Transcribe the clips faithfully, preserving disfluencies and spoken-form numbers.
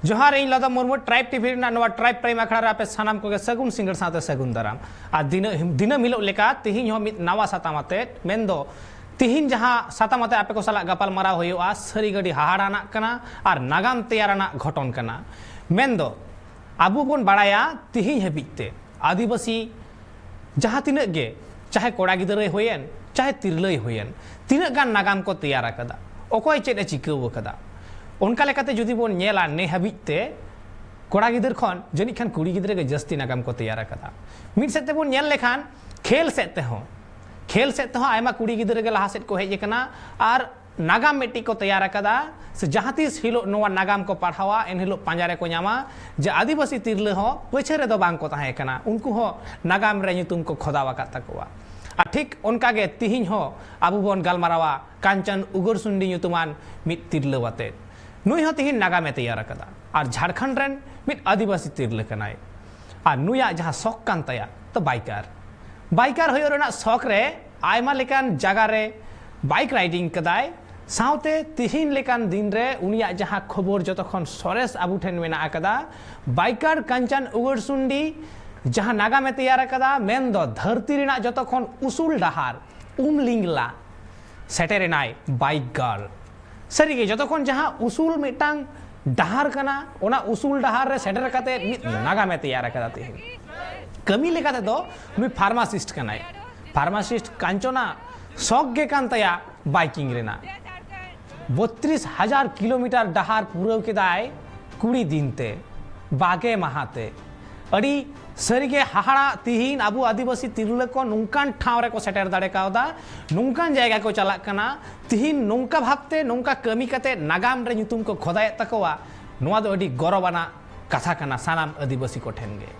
ᱡᱚᱦᱟᱨ, ᱤᱧ ᱞᱟᱫᱟ Murmu, tribe TV ᱨᱮᱱᱟᱜ ᱱᱚᱣᱟ ᱴᱨᱟᱭᱤᱵᱽ ᱯᱨᱟᱭᱤᱢ ᱟᱠᱷᱲᱟ ᱨᱮ ᱟᱯᱮ ᱥᱟᱱᱟᱢ ᱠᱚᱜᱮ ᱥᱟᱹᱜᱩᱱ ᱥᱤᱸᱜᱟᱹᱲ ᱥᱟᱶᱛᱮ ᱥᱟᱹᱜᱩᱱ ᱫᱟᱨᱟᱢ᱾ ᱟᱨ ᱫᱤᱱᱟᱹ-, ᱫᱤᱱᱟᱹᱢ ᱦᱤᱞᱳᱜ ᱞᱮᱠᱟ ᱛᱤᱦᱤᱧ ᱦᱚᱸ ᱢᱤᱫ ᱱᱟᱣᱟ ᱥᱟᱛᱟᱢ ᱟᱛᱮ, ᱢᱮᱱᱫᱚ ᱛᱤᱦᱤᱧ ᱡᱟᱦᱟᱸ ᱥᱟᱛᱟᱢ ᱟᱛᱮ ᱟᱯᱮ ᱠᱚ ᱥᱟᱞᱟᱜ ᱜᱟᱯᱟᱞ ᱢᱟᱨᱟᱣ ᱦᱩᱭᱩᱜᱼᱟ, ᱥᱟᱹᱨᱤ ᱜᱟᱹᱰᱤ ᱦᱟᱦᱟᱲᱟᱱᱟᱜ ᱠᱟᱱᱟ ᱟᱨ ᱱᱟᱜᱟᱢ ᱛᱮᱭᱟᱨ ᱟᱱᱟᱜ ᱜᱷᱚᱴᱚᱱ ᱠᱟᱱᱟ᱾ ᱢᱮᱱᱫᱚ ᱟᱵᱚ ᱵᱚᱱ ᱵᱟᱲᱟᱭᱟ ᱛᱤᱦᱤᱧ ᱦᱟᱹᱵᱤᱡ ᱛᱮ ᱟᱹᱫᱤᱵᱟᱹᱥᱤ ᱡᱟᱦᱟᱸ ᱛᱤᱱᱟᱹᱜ ᱜᱮ, ᱪᱟᱦᱮ ᱠᱚᱲᱟ ᱜᱤᱫᱽᱨᱟᱹᱭ ᱦᱩᱭᱮᱱ, ᱪᱟᱦᱮ ᱛᱤᱨᱞᱟᱹᱭ ᱦᱩᱭᱮᱱ, ᱛᱤᱱᱟᱹᱜ ᱜᱟᱱ ᱱᱟᱜᱟᱢ ᱠᱚ ᱛᱮᱭᱟᱨ ᱟᱠᱟᱫᱟ, ᱚᱠᱚᱭ ᱪᱮᱫ ᱮ ᱪᱤᱠᱟᱹᱣ ᱟᱠᱟᱫᱟ, ᱚᱱᱠᱟ ᱞᱮᱠᱟᱛᱮ ᱡᱩᱫᱤ ᱵᱚᱱ ᱧᱮᱞᱟ, ᱱᱮ ᱦᱟᱹᱵᱤᱡ ᱛᱮ ᱠᱚᱲᱟ ᱜᱤᱫᱟᱹᱨ ᱠᱷᱚᱱ ᱡᱟᱹᱱᱤᱡ ᱠᱷᱟᱱ ᱠᱩᱲᱤ ᱜᱤᱫᱽᱨᱟᱹ ᱜᱮ ᱡᱟᱹᱥᱛᱤ ᱱᱟᱜᱟᱢ ᱠᱚ ᱛᱮᱭᱟᱨ ᱟᱠᱟᱫᱟ᱾ ᱢᱤᱫ ᱥᱮᱫ ᱛᱮᱵᱚᱱ ᱧᱮᱞ ᱞᱮᱠᱷᱟᱱ ᱠᱷᱮᱞ ᱥᱮᱫ ᱛᱮᱦᱚᱸ, ᱠᱷᱮᱞ ᱥᱮᱫ ᱛᱮᱦᱚᱸ ᱟᱭᱢᱟ ᱠᱩᱲᱤ ᱜᱤᱫᱽᱨᱟᱹ ᱜᱮ ᱞᱟᱦᱟ ᱥᱮᱫ ᱠᱚ ᱦᱮᱡ ᱟᱠᱟᱱᱟ ᱟᱨ ᱱᱟᱜᱟᱢ ᱢᱤᱫᱴᱤᱡ ᱠᱚ ᱛᱮᱭᱟᱨ ᱟᱠᱟᱫᱟ, ᱥᱮ ᱡᱟᱦᱟᱸ ᱛᱤᱥ ᱦᱤᱞᱳᱜ ᱱᱚᱣᱟ ᱱᱟᱜᱟᱢ ᱠᱚ ᱯᱟᱲᱦᱟᱣᱟ, ᱮᱱ ᱦᱤᱞᱳᱜ ᱯᱟᱸᱡᱟ ᱨᱮᱠᱚ ᱧᱟᱢᱟ ᱡᱮ ᱟᱹᱫᱤᱵᱟᱹᱥᱤ ᱛᱤᱨᱞᱟᱹ ᱦᱚᱸ ᱯᱟᱹᱪᱷᱟᱹ ᱨᱮᱫᱚ ᱵᱟᱝ ᱠᱚ ᱛᱟᱦᱮᱸ ᱠᱟᱱᱟ, ᱩᱱᱠᱩ ᱦᱚᱸ ᱱᱟᱜᱟᱢ ᱨᱮ ᱧᱩᱛᱩᱢ ᱠᱚ ᱠᱷᱚᱫᱟᱣ ᱟᱠᱟᱫ ᱛᱟᱠᱚᱣᱟ᱾ ᱟᱨ ᱴᱷᱤᱠ ᱚᱱᱠᱟ ᱜᱮ ᱛᱤᱦᱤᱧ ᱦᱚᱸ ᱟᱵᱚ ᱵᱚᱱ ᱜᱟᱞᱢᱟᱨᱟᱣᱟ ᱠᱟᱧᱪᱚᱱ ᱩᱜᱚᱨᱥᱩᱱᱰᱤ ᱧᱩᱛᱩᱢᱟᱱ ᱢᱤᱫ ᱛᱤᱨᱞᱟᱹ ᱟᱛᱮ᱾ ᱱᱩᱭ ᱦᱚᱸ ᱛᱤᱦᱤᱧ ᱱᱟᱜᱟᱢᱮ ᱛᱮᱭᱟᱨ ᱟᱠᱟᱫᱟ ᱟᱨ ᱡᱷᱟᱲᱠᱷᱚᱸᱰ ᱨᱮᱱ ᱢᱤᱫ ᱟᱹᱫᱤᱵᱟᱹᱥᱤ ᱛᱤᱨᱞᱟᱹ ᱠᱟᱱᱟᱭ᱾ ᱟᱨ ᱱᱩᱭᱟᱜ ᱡᱟᱦᱟᱸ ᱥᱚᱠ ᱠᱟᱱ ᱛᱟᱭᱟ, ᱛᱚ ᱵᱟᱭᱠᱟᱨ, ᱵᱟᱭᱠᱟᱨ ᱦᱩᱭᱩᱜ ᱨᱮᱱᱟᱜ ᱥᱚᱠ ᱨᱮ ᱟᱭᱢᱟ ᱞᱮᱠᱟᱱ ᱡᱟᱭᱜᱟ ᱨᱮ ᱵᱟᱭᱤᱠ ᱨᱟᱭᱰᱤᱝ ᱠᱟᱫᱟᱭ᱾ ᱥᱟᱶᱛᱮ ᱛᱤᱦᱤᱧ ᱞᱮᱠᱟᱱ ᱫᱤᱱ ᱨᱮ ᱩᱱᱤᱭᱟᱜ ᱡᱟᱦᱟᱸ ᱠᱷᱚᱵᱚᱨ ᱡᱚᱛᱚ ᱠᱷᱚᱱ ᱥᱚᱨᱮᱥ ᱟᱵᱚ ᱴᱷᱮᱱ ᱢᱮᱱᱟᱜ ᱟᱠᱟᱫᱟ, ᱵᱟᱭᱠᱟᱨ ᱠᱟᱧᱪᱚᱱ ᱩᱜᱚᱨᱥᱩᱱᱰᱤ ᱡᱟᱦᱟᱸ ᱱᱟᱜᱟᱢᱮ ᱛᱮᱭᱟᱨ ᱟᱠᱟᱫᱟ, ᱢᱮᱱᱫᱚ ᱫᱷᱟᱹᱨᱛᱤ ᱨᱮᱱᱟᱜ ᱡᱚᱛᱚ ᱠᱷᱚᱱ ᱩᱥᱩᱞ ᱰᱟᱦᱟᱨ ᱩᱢᱞᱤᱝᱞᱟ ᱥᱮᱴᱮᱨᱮᱱᱟᱭ ᱵᱟᱭᱤᱠ ᱜᱟᱨᱞ᱾ ᱥᱟᱹᱨᱤᱜᱮ ᱡᱚᱛᱚ ᱠᱷᱚᱱ ᱡᱟᱦᱟᱸ ᱩᱥᱩᱞ ᱢᱤᱫᱴᱟᱝ ᱰᱟᱦᱟᱨ ᱠᱟᱱᱟ, ᱚᱱᱟ ᱩᱥᱩᱞ ᱰᱟᱦᱟᱨ ᱨᱮ ᱥᱮᱴᱮᱨ ᱠᱟᱛᱮ ᱢᱤᱫ ᱱᱟᱜᱟᱢᱮ ᱛᱮᱭᱟᱨ ᱟᱠᱟᱫᱟ ᱛᱮᱦᱮᱧ᱾ ᱠᱟᱹᱢᱤ ᱞᱮᱠᱟ ᱛᱮᱫᱚ ᱱᱩᱭ ᱯᱷᱟᱨᱢᱟᱥᱤᱥᱴ ᱠᱟᱱᱟᱭ᱾ ᱯᱷᱟᱨᱢᱟᱥᱤᱥᱴ ᱠᱟᱧᱪᱚᱱᱟ ᱥᱚᱠ ᱜᱮ ᱠᱟᱱ ᱛᱟᱭᱟ ᱵᱟᱭᱠᱤᱝ ᱨᱮᱱᱟᱜ᱾ ᱵᱚᱛᱨᱤᱥ ᱦᱟᱡᱟᱨ ᱠᱤᱞᱳᱢᱤᱴᱟᱨ ᱰᱟᱦᱟᱨ ᱯᱩᱨᱟᱹᱣ ᱠᱮᱫᱟᱭ ᱠᱩᱲᱤ ᱫᱤᱱ ᱛᱮ, ᱵᱟᱜᱮ ᱢᱟᱦᱟ ᱛᱮ᱾ ᱟᱹᱰᱤ ᱥᱟᱹᱨᱤᱜᱮ ᱦᱟᱦᱟᱲᱟ, ᱛᱤᱦᱤᱧ ᱟᱵᱚ ᱟᱹᱫᱤᱵᱟᱹᱥᱤ ᱛᱤᱨᱞᱟᱹ ᱠᱚ ᱱᱚᱝᱠᱟᱱ ᱴᱷᱟᱶ ᱨᱮᱠᱚ ᱥᱮᱴᱮᱨ ᱫᱟᱲᱮ ᱠᱟᱣᱫᱟ, ᱱᱚᱝᱠᱟᱱ ᱡᱟᱭᱜᱟ ᱠᱚ ᱪᱟᱞᱟᱜ ᱠᱟᱱᱟ, ᱛᱤᱦᱤᱧ ᱱᱚᱝᱠᱟ ᱵᱷᱟᱵᱛᱮ ᱱᱚᱝᱠᱟ ᱠᱟᱹᱢᱤ ᱠᱟᱛᱮ ᱱᱟᱜᱟᱢ ᱨᱮ ᱧᱩᱛᱩᱢ ᱠᱚ ᱠᱷᱚᱫᱟᱭᱮᱫ ᱛᱟᱠᱚᱣᱟ᱾ ᱱᱚᱣᱟ ᱫᱚ ᱟᱹᱰᱤ ᱜᱚᱨᱚᱵᱽ ᱟᱱᱟᱜ ᱠᱟᱛᱷᱟ ᱠᱟᱱᱟ ᱥᱟᱱᱟᱢ ᱟᱹᱫᱤᱵᱟᱹᱥᱤ ᱠᱚ ᱴᱷᱮᱱ ᱜᱮ᱾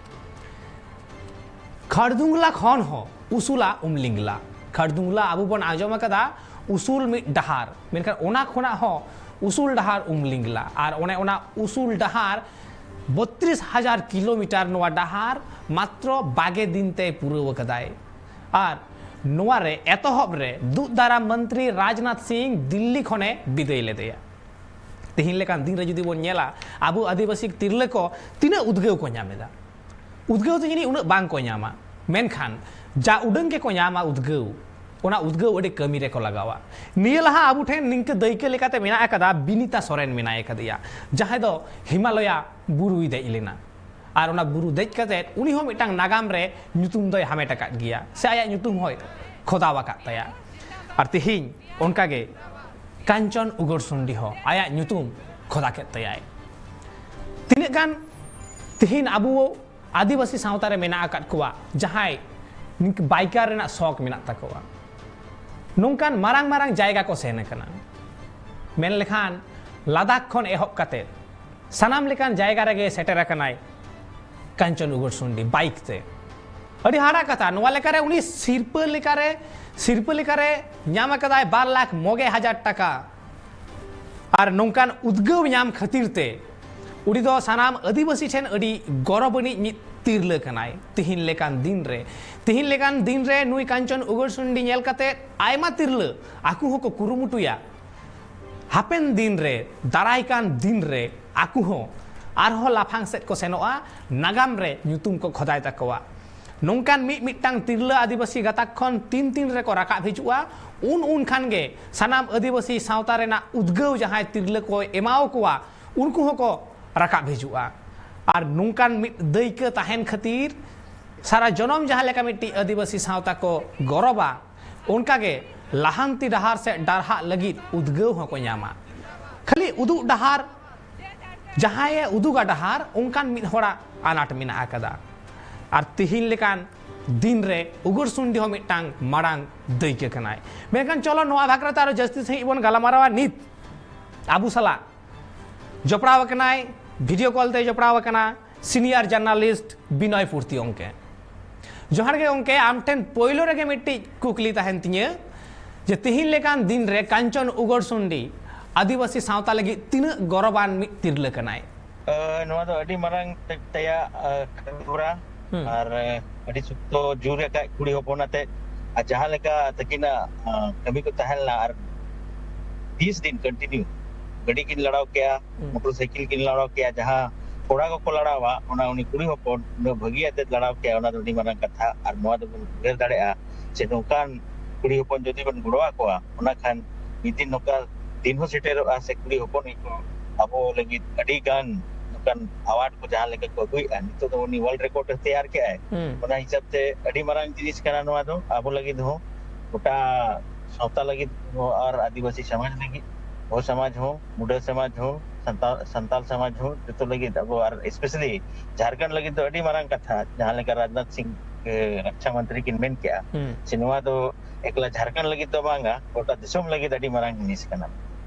ᱠᱷᱟᱨᱫᱩᱝᱞᱟ ᱠᱷᱚᱱ ᱦᱚᱸ ᱩᱥᱩᱞᱟ ᱩᱢᱞᱤᱝᱞᱟ᱾ ᱠᱷᱟᱨᱫᱩᱝᱞᱟ ᱟᱵᱚ ᱵᱚᱱ ᱟᱸᱡᱚᱢ ᱟᱠᱟᱫᱟ ᱩᱥᱩᱞ ᱢᱤᱫ ᱰᱟᱦᱟᱨ, ᱢᱮᱱᱠᱷᱟᱱ ᱚᱱᱟ ᱠᱷᱚᱱᱟᱜ ᱦᱚᱸ ᱩᱥᱩᱞ ᱰᱟᱦᱟᱨ ᱩᱢᱞᱤᱝᱞᱟ᱾ ᱟᱨ ᱚᱱᱮ ᱚᱱᱟ ᱩᱥᱩᱞ ᱰᱟᱦᱟᱨ ᱵᱚᱛᱨᱤᱥ ᱦᱟᱡᱟᱨ ᱠᱤᱞᱳᱢᱤᱴᱟᱨ ᱱᱚᱣᱟ ᱰᱟᱦᱟᱨ ᱢᱟᱛᱨᱚ ᱵᱟᱜᱮ ᱫᱤᱱ ᱛᱮ ᱯᱩᱨᱟᱹᱣ ᱟᱠᱟᱫᱟᱭ᱾ ᱟᱨ ᱱᱚᱣᱟ ᱨᱮ ᱮᱛᱚᱦᱚᱵ ᱨᱮ ᱫᱩᱜ ᱫᱟᱨᱟᱢ ᱢᱚᱱᱛᱨᱤ ᱨᱟᱡᱽᱱᱟᱛᱷ ᱥᱤᱝ ᱫᱤᱞᱞᱤ ᱠᱷᱚᱱᱮ ᱵᱤᱫᱟᱹᱭ ᱞᱮᱫᱮᱭᱟ᱾ ᱛᱮᱦᱮᱧ ᱞᱮᱠᱟᱱ ᱫᱤᱱ ᱨᱮ ᱡᱩᱫᱤ ᱵᱚᱱ ᱧᱮᱞᱟ, ᱟᱵᱚ ᱟᱹᱫᱤᱵᱟᱹᱥᱤ ᱛᱤᱨᱞᱟᱹ ᱠᱚ ᱛᱤᱱᱟᱹᱜ ᱩᱫᱽᱜᱟᱹᱣ ᱠᱚ ᱧᱟᱢ ᱮᱫᱟ? ᱩᱫᱽᱜᱟᱹᱣ ᱫᱚ ᱡᱟᱹᱱᱤᱡ ᱩᱱᱟᱹᱜ ᱵᱟᱝ ᱠᱚ ᱧᱟᱢᱟ, ᱢᱮᱱᱠᱷᱟᱱ ᱡᱟ ᱩᱰᱟᱹᱝ ᱜᱮᱠᱚ ᱧᱟᱢᱟ ᱩᱫᱽᱜᱟᱹᱣ, ᱚᱱᱟ ᱩᱫᱽᱜᱟᱹᱣ ᱟᱹᱰᱤ ᱠᱟᱹᱢᱤ ᱨᱮᱠᱚ ᱞᱟᱜᱟᱣᱟ᱾ ᱱᱤᱭᱟᱹ ᱞᱟᱦᱟ ᱟᱵᱚ ᱴᱷᱮᱱ ᱱᱤᱝᱠᱟᱹ ᱫᱟᱹᱭᱠᱟᱹ ᱞᱮᱠᱟᱛᱮ ᱢᱮᱱᱟᱜ ᱟᱠᱟᱫᱟ, ᱵᱤᱱᱤᱛᱟ ᱥᱚᱨᱮᱱ ᱢᱮᱱᱟᱭ ᱟᱠᱟᱫᱮᱭᱟ, ᱡᱟᱦᱟᱸᱭ ᱫᱚ ᱦᱤᱢᱟᱞᱚᱭᱟ ᱵᱩᱨᱩᱭ ᱫᱮᱡ ᱞᱮᱱᱟ᱾ ᱟᱨ ᱚᱱᱟ ᱵᱩᱨᱩ ᱫᱮᱡ ᱠᱟᱛᱮ ᱩᱱᱤ ᱦᱚᱸ ᱢᱤᱫᱴᱟᱝ ᱱᱟᱜᱟᱢ ᱨᱮ ᱧᱩᱛᱩᱢ ᱫᱚᱭ ᱦᱟᱢᱮᱴ ᱟᱠᱟᱫ ᱜᱮᱭᱟ, ᱥᱮ ᱟᱭᱟᱜ ᱧᱩᱛᱩᱢ ᱦᱚᱸᱭ ᱠᱷᱚᱫᱟᱣ ᱟᱠᱟᱫ ᱛᱟᱭᱟ᱾ ᱟᱨ ᱛᱮᱦᱮᱧ ᱚᱱᱠᱟᱜᱮ ᱠᱟᱧᱪᱚᱱ ᱩᱜᱚᱨᱥᱩᱱᱰᱤ ᱦᱚᱸ ᱟᱭᱟᱜ ᱧᱩᱛᱩᱢ ᱠᱷᱚᱫᱟ ᱠᱮᱫ ᱛᱟᱭᱟᱭ᱾ ᱛᱤᱱᱟᱹᱜ ᱜᱟᱱ ᱛᱮᱦᱮᱧ ᱟᱵᱚ ᱟᱹᱫᱤᱵᱟᱹᱥᱤ ᱥᱟᱶᱛᱟ ᱨᱮ ᱢᱮᱱᱟᱜ ᱟᱠᱟᱫ ᱠᱚᱣᱟ ᱡᱟᱦᱟᱸᱭ ᱱᱤᱝᱠᱟᱹ ᱵᱟᱭᱠᱟᱨ ᱨᱮᱱᱟᱜ ᱥᱚᱠ ᱢᱮᱱᱟᱜ ᱛᱟᱠᱚᱣᱟ, ᱱᱚᱝᱠᱟᱱ ᱢᱟᱨᱟᱝ ᱢᱟᱨᱟᱝ ᱡᱟᱭᱜᱟ ᱠᱚ ᱥᱮᱱ ᱟᱠᱟᱱᱟ᱾ ᱢᱮᱱ ᱞᱮᱠᱷᱟᱱ ᱞᱟᱫᱟᱠᱷ ᱠᱷᱚᱱ ᱮᱦᱚᱵ ᱠᱟᱛᱮ ᱥᱟᱱᱟᱢ ᱞᱮᱠᱟᱱ ᱡᱟᱭᱜᱟ ᱨᱮᱜᱮ ᱥᱮᱴᱮᱨ ᱟᱠᱟᱱᱟᱭ ᱠᱟᱧᱪᱚᱱ ᱩᱜᱚᱨᱥᱩᱱᱰᱤ ᱵᱟᱭᱤᱠ ᱛᱮ᱾ ᱟᱹᱰᱤ ᱦᱟᱦᱟᱲᱟ ᱠᱟᱛᱷᱟ, ᱱᱚᱣᱟ ᱞᱮᱠᱟᱨᱮ ᱩᱱᱤ ᱥᱤᱨᱯᱟᱹ ᱞᱮᱠᱟᱨᱮ, ᱥᱤᱨᱯᱟᱹ ᱞᱮᱠᱟᱨᱮ ᱧᱟᱢ ᱟᱠᱟᱫᱟᱭ ᱵᱟᱨ ᱞᱟᱠᱷ ᱢᱚᱜᱮ ᱦᱟᱡᱟᱨ ᱴᱟᱠᱟ᱾ ᱟᱨ ᱱᱚᱝᱠᱟᱱ ᱩᱫᱽᱜᱟᱹᱣ ᱧᱟᱢ ᱠᱷᱟᱹᱛᱤᱨ ᱛᱮ ᱩᱱᱤ ᱫᱚ ᱥᱟᱱᱟᱢ ᱟᱹᱫᱤᱵᱟᱹᱥᱤ ᱴᱷᱮᱱ ᱟᱹᱰᱤ ᱜᱚᱨᱚᱵᱽ ᱟᱹᱱᱤᱡ ᱢᱤᱫ ᱛᱤᱨᱞᱟᱹ ᱠᱟᱱᱟᱭ᱾ ᱛᱤᱦᱤᱧ ᱞᱮᱠᱟᱱ ᱫᱤᱱ ᱨᱮ, ᱛᱤᱦᱤᱧ ᱞᱮᱠᱟᱱ ᱫᱤᱱ ᱨᱮ ᱱᱩᱭ ᱠᱟᱧᱪᱚᱱ ᱩᱜᱚᱨᱥᱩᱱᱰᱤ ᱧᱮᱞ ᱠᱟᱛᱮ ᱟᱭᱢᱟ ᱛᱤᱨᱞᱟᱹ ᱟᱠᱚ ᱦᱚᱸᱠᱚ ᱠᱩᱨᱩᱢᱩᱴᱩᱭᱟ ᱦᱟᱯᱮᱱ ᱫᱤᱱ ᱨᱮ, ᱫᱟᱨᱟᱭ ᱠᱟᱱ ᱫᱤᱱ ᱨᱮ ᱟᱠᱚ ᱦᱚᱸ ᱟᱨᱦᱚᱸ ᱞᱟᱯᱷᱟᱝ ᱥᱮᱫ ᱠᱚ ᱥᱮᱱᱚᱜᱼᱟ, ᱱᱟᱜᱟᱢ ᱨᱮ ᱧᱩᱛᱩᱢ ᱠᱚ ᱠᱷᱚᱫᱟᱭ ᱛᱟᱠᱚᱣᱟ᱾ ᱱᱚᱝᱠᱟᱱ ᱢᱤᱫ ᱢᱤᱫᱴᱟᱝ ᱛᱤᱨᱞᱟᱹ ᱟᱹᱫᱤᱵᱟᱹᱥᱤ ᱜᱟᱛᱟᱠ ᱠᱷᱚᱱ ᱛᱤᱱ ᱛᱤᱱ ᱨᱮᱠᱚ ᱨᱟᱠᱟᱵ ᱦᱤᱡᱩᱜᱼᱟ, ᱩᱱ ᱩᱱ ᱠᱷᱟᱱ ᱜᱮ ᱥᱟᱱᱟᱢ ᱟᱹᱫᱤᱵᱟᱹᱥᱤ ᱥᱟᱶᱛᱟ ᱨᱮᱱᱟᱜ ᱩᱫᱽᱜᱟᱹᱣ ᱡᱟᱦᱟᱸᱭ ᱛᱤᱨᱞᱟᱹ ᱠᱚ ᱮᱢᱟᱣ ᱠᱚᱣᱟ, ᱩᱱᱠᱩ ᱦᱚᱸᱠᱚ ᱨᱟᱠᱟᱵ ᱦᱤᱡᱩᱜᱼᱟ᱾ ᱟᱨ ᱱᱚᱝᱠᱟᱱ ᱢᱤᱫ ᱫᱟᱹᱭᱠᱟᱹ ᱛᱟᱦᱮᱱ ᱠᱷᱟᱹᱛᱤᱨ ᱥᱟᱨᱟ ᱡᱚᱱᱚᱢ ᱡᱟᱦᱟᱸ ᱞᱮᱠᱟ ᱢᱤᱫᱴᱤᱡ ᱟᱹᱫᱤᱵᱟᱹᱥᱤ ᱥᱟᱶᱛᱟ ᱠᱚ ᱜᱚᱨᱚᱵᱟ, ᱚᱱᱠᱟᱜᱮ ᱞᱟᱦᱟᱱᱛᱤ ᱰᱟᱦᱟᱨ ᱥᱮᱫ ᱰᱟᱨᱦᱟᱜ ᱞᱟᱹᱜᱤᱫ ᱩᱫᱽᱜᱟᱹᱣ ᱦᱚᱸᱠᱚ ᱧᱟᱢᱟ᱾ ᱠᱷᱟᱹᱞᱤ ᱩᱫᱩᱜ ᱰᱟᱦᱟᱨ, ᱡᱟᱦᱟᱸᱭᱮ ᱩᱫᱩᱜᱟ ᱰᱟᱦᱟᱨ, ᱚᱱᱠᱟᱱ ᱢᱤᱫ ᱦᱚᱲᱟᱜ ᱟᱱᱟᱴ ᱢᱮᱱᱟᱜ ᱟᱠᱟᱫᱟ᱾ ᱟᱨ ᱛᱤᱦᱤᱧ ᱞᱮᱠᱟᱱ ᱫᱤᱱ ᱨᱮ ᱩᱜᱚᱨᱥᱩᱱᱰᱤ ᱦᱚᱸ ᱢᱤᱫᱴᱟᱝ ᱢᱟᱲᱟᱝ ᱫᱟᱹᱭᱠᱟᱹ ᱠᱟᱱᱟᱭ᱾ ᱢᱮᱱᱠᱷᱟᱱ ᱪᱚᱞᱚ, ᱱᱚᱣᱟ ᱵᱟᱠᱷᱨᱟ ᱛᱮ ᱟᱨᱚ ᱡᱟᱹᱥᱛᱤ ᱥᱟᱺᱦᱤᱡ ᱵᱚᱱ ᱜᱟᱞᱢᱟᱨᱟᱣᱟ᱾ ᱱᱤᱛ ᱟᱵᱚ ᱥᱟᱞᱟᱜ ᱡᱚᱯᱲᱟᱣ ᱟᱠᱟᱱᱟᱭ, ᱵᱷᱤᱰᱤᱭᱳ ᱠᱚᱞ ᱛᱮ ᱡᱚᱯᱲᱟᱣ ᱟᱠᱟᱱᱟ ᱥᱤᱱᱤᱭᱟᱨ ᱡᱟᱨᱱᱟᱞᱤᱥᱴ ᱵᱤᱱᱚᱭ ᱯᱩᱨᱛᱤ ᱚᱝᱠᱮ᱾ ᱡᱚᱦᱟᱨ ᱜᱮ ᱜᱚᱢᱠᱮ, ᱟᱢ ᱴᱷᱮᱱ ᱯᱳᱭᱞᱳ ᱨᱮᱜᱮ ᱢᱤᱫᱴᱤᱡ ᱠᱩᱠᱞᱤ ᱛᱟᱦᱮᱱ ᱛᱤᱧᱟᱹ ᱡᱮ ᱛᱤᱦᱤᱧ ᱞᱮᱠᱟᱱ ᱫᱤᱱ ᱨᱮ ᱠᱟᱧᱪᱚᱱ ᱩᱜᱚᱨᱥᱩᱱᱰᱤ ᱟᱹᱫᱤᱵᱟᱹᱥᱤ ᱥᱟᱶᱛᱟ ᱞᱟᱹᱜᱤᱫ ᱛᱤᱱᱟᱹᱜ ᱜᱚᱨᱚᱵᱟᱱ ᱢᱤᱫ ᱛᱤᱨᱞᱟᱹ ᱠᱟᱱᱟᱭ? ᱱᱚᱣᱟ ᱫᱚ ᱟᱹᱰᱤ ᱢᱟᱨᱟᱝ ᱛᱮᱭᱟᱜ ᱠᱟᱹᱢᱤ ᱦᱚᱨᱟ ᱟᱨ ᱟᱹᱰᱤ ᱥᱚᱠᱛᱚ ᱡᱳᱨ ᱟᱠᱟᱫ ᱠᱩᱲᱤ ᱦᱚᱯᱚᱱ ᱟᱛᱮ ᱟᱨ ᱡᱟᱦᱟᱸ ᱞᱮᱠᱟ ᱛᱟᱹᱠᱤᱱᱟᱜ ᱠᱟᱹᱢᱤ ᱠᱚ ᱛᱟᱦᱮᱸ ᱞᱮᱱᱟ ᱟᱨ ᱵᱤᱥ ᱫᱤᱱ ᱠᱚᱱᱴᱤᱱᱤᱭᱩ ᱜᱟᱹᱰᱤ ᱠᱤᱱ ᱞᱟᱲᱟᱣ ᱠᱮᱜᱼᱟ, ᱢᱚᱴᱚᱨ ᱥᱟᱭᱠᱮᱞ ᱠᱤᱱ ᱞᱟᱲᱟᱣ ᱠᱮᱜᱼᱟ, ᱡᱟᱦᱟᱸ ᱠᱚᱲᱟ ᱠᱚᱠᱚ ᱞᱟᱲᱟᱣᱟ ᱚᱱᱟ ᱩᱱᱤ ᱠᱩᱲᱤ ᱦᱚᱯᱚᱱ ᱩᱱᱟᱹᱜ ᱵᱷᱟᱹᱜᱤ ᱟᱛᱮ ᱞᱟᱲᱟᱣ ᱠᱮᱜᱼᱟ, ᱚᱱᱟ ᱫᱚ ᱟᱹᱰᱤ ᱢᱟᱨᱟᱝ ᱠᱟᱛᱷᱟ᱾ ᱟᱨ ᱱᱚᱣᱟ ᱫᱚᱵᱚᱱ ᱩᱭᱦᱟᱹᱨ ᱫᱟᱲᱮᱭᱟᱜᱼᱟ ᱥᱮ ᱱᱚᱝᱠᱟᱱ ᱠᱩᱲᱤ ᱦᱚᱯᱚᱱ ᱡᱩᱫᱤ ᱵᱚᱱ ᱜᱚᱲᱚ ᱟᱠᱚᱣᱟ ᱚᱱᱟ ᱠᱷᱟᱱ ᱢᱤᱫ ᱫᱤᱱ ᱱᱚᱝᱠᱟ ᱫᱤᱱ ᱦᱚᱸ ᱥᱮᱴᱮᱨᱚᱜᱼᱟ ᱥᱮ ᱠᱩᱲᱤ ᱦᱚᱯᱚᱱ ᱜᱮᱠᱚ ᱟᱵᱚ ᱞᱟᱹᱜᱤᱫ ᱟᱹᱰᱤ ᱜᱟᱱ ᱱᱚᱝᱠᱟᱱ ᱟᱣᱟᱨᱰ ᱠᱚ ᱡᱟᱦᱟᱸ ᱞᱮᱠᱟ ᱠᱚ ᱟᱹᱜᱩᱭᱮᱫᱼᱟ᱾ ᱱᱤᱛᱚᱜ ᱫᱚ ᱩᱱᱤ ᱣᱟᱨᱞᱰ ᱨᱮᱠᱚᱨᱰ ᱮ ᱛᱮᱭᱟᱨ ᱠᱮᱜᱼᱟᱭ᱾ ᱚᱱᱟ ᱦᱤᱥᱟᱹᱵ ᱛᱮ ᱟᱹᱰᱤ ᱢᱟᱨᱟᱝ ᱡᱤᱱᱤᱥ ᱠᱟᱱᱟ ᱱᱚᱣᱟ ᱫᱚ ᱟᱵᱚ ᱞᱟᱹᱜᱤᱫ ᱦᱚᱸ, ᱜᱚᱴᱟ ᱥᱟᱶᱛᱟ ᱞᱟᱹᱜᱤᱫ ᱦᱚᱸ ᱟᱨ ᱟᱹᱫᱤᱵᱟᱹᱥᱤ ᱥᱚᱢᱟᱡᱽ ᱞᱟᱹᱜᱤᱫ, ᱦᱚᱲ ᱥᱚᱢᱟᱡᱽ ᱦᱚᱸ, ᱢᱩᱰᱟᱹ ᱥᱚᱢᱟᱡᱽ ᱦᱚᱸ, ᱥᱟᱱᱛᱟᱲ ᱥᱟᱱᱛᱟᱲ ᱥᱚᱢᱟᱡᱽ ᱦᱚᱸ, ᱡᱚᱛᱚ ᱞᱟᱹᱜᱤᱫ ᱟᱵᱚ ᱟᱨ ᱮᱥᱯᱮᱥᱟᱞᱤ ᱡᱷᱟᱲᱠᱷᱚᱸᱰ ᱞᱟᱹᱜᱤᱫ ᱫᱚ ᱟᱹᱰᱤ ᱢᱟᱨᱟᱝ ᱠᱟᱛᱷᱟ᱾ ᱡᱟᱦᱟᱸ ᱞᱮᱠᱟ ᱨᱟᱡᱽᱱᱟᱛᱷ ᱥᱤᱝ ᱨᱟᱠᱥᱟ ᱢᱚᱱᱛᱨᱤ ᱠᱤᱱ ᱢᱮᱱ ᱠᱮᱜᱼᱟ ᱥᱮ ᱱᱚᱣᱟ ᱫᱚ ᱮᱠᱞᱟ ᱡᱷᱟᱲᱠᱷᱚᱸᱰ ᱞᱟᱹᱜᱤᱫ ᱫᱚ ᱵᱟᱝᱟ, ᱜᱚᱴᱟ ᱫᱤᱥᱚᱢ ᱞᱟᱹᱜᱤᱫ ᱟᱹᱰᱤ ᱢᱟᱨᱟᱝ ᱡᱤᱱᱤᱥ ᱠᱟᱱᱟ᱾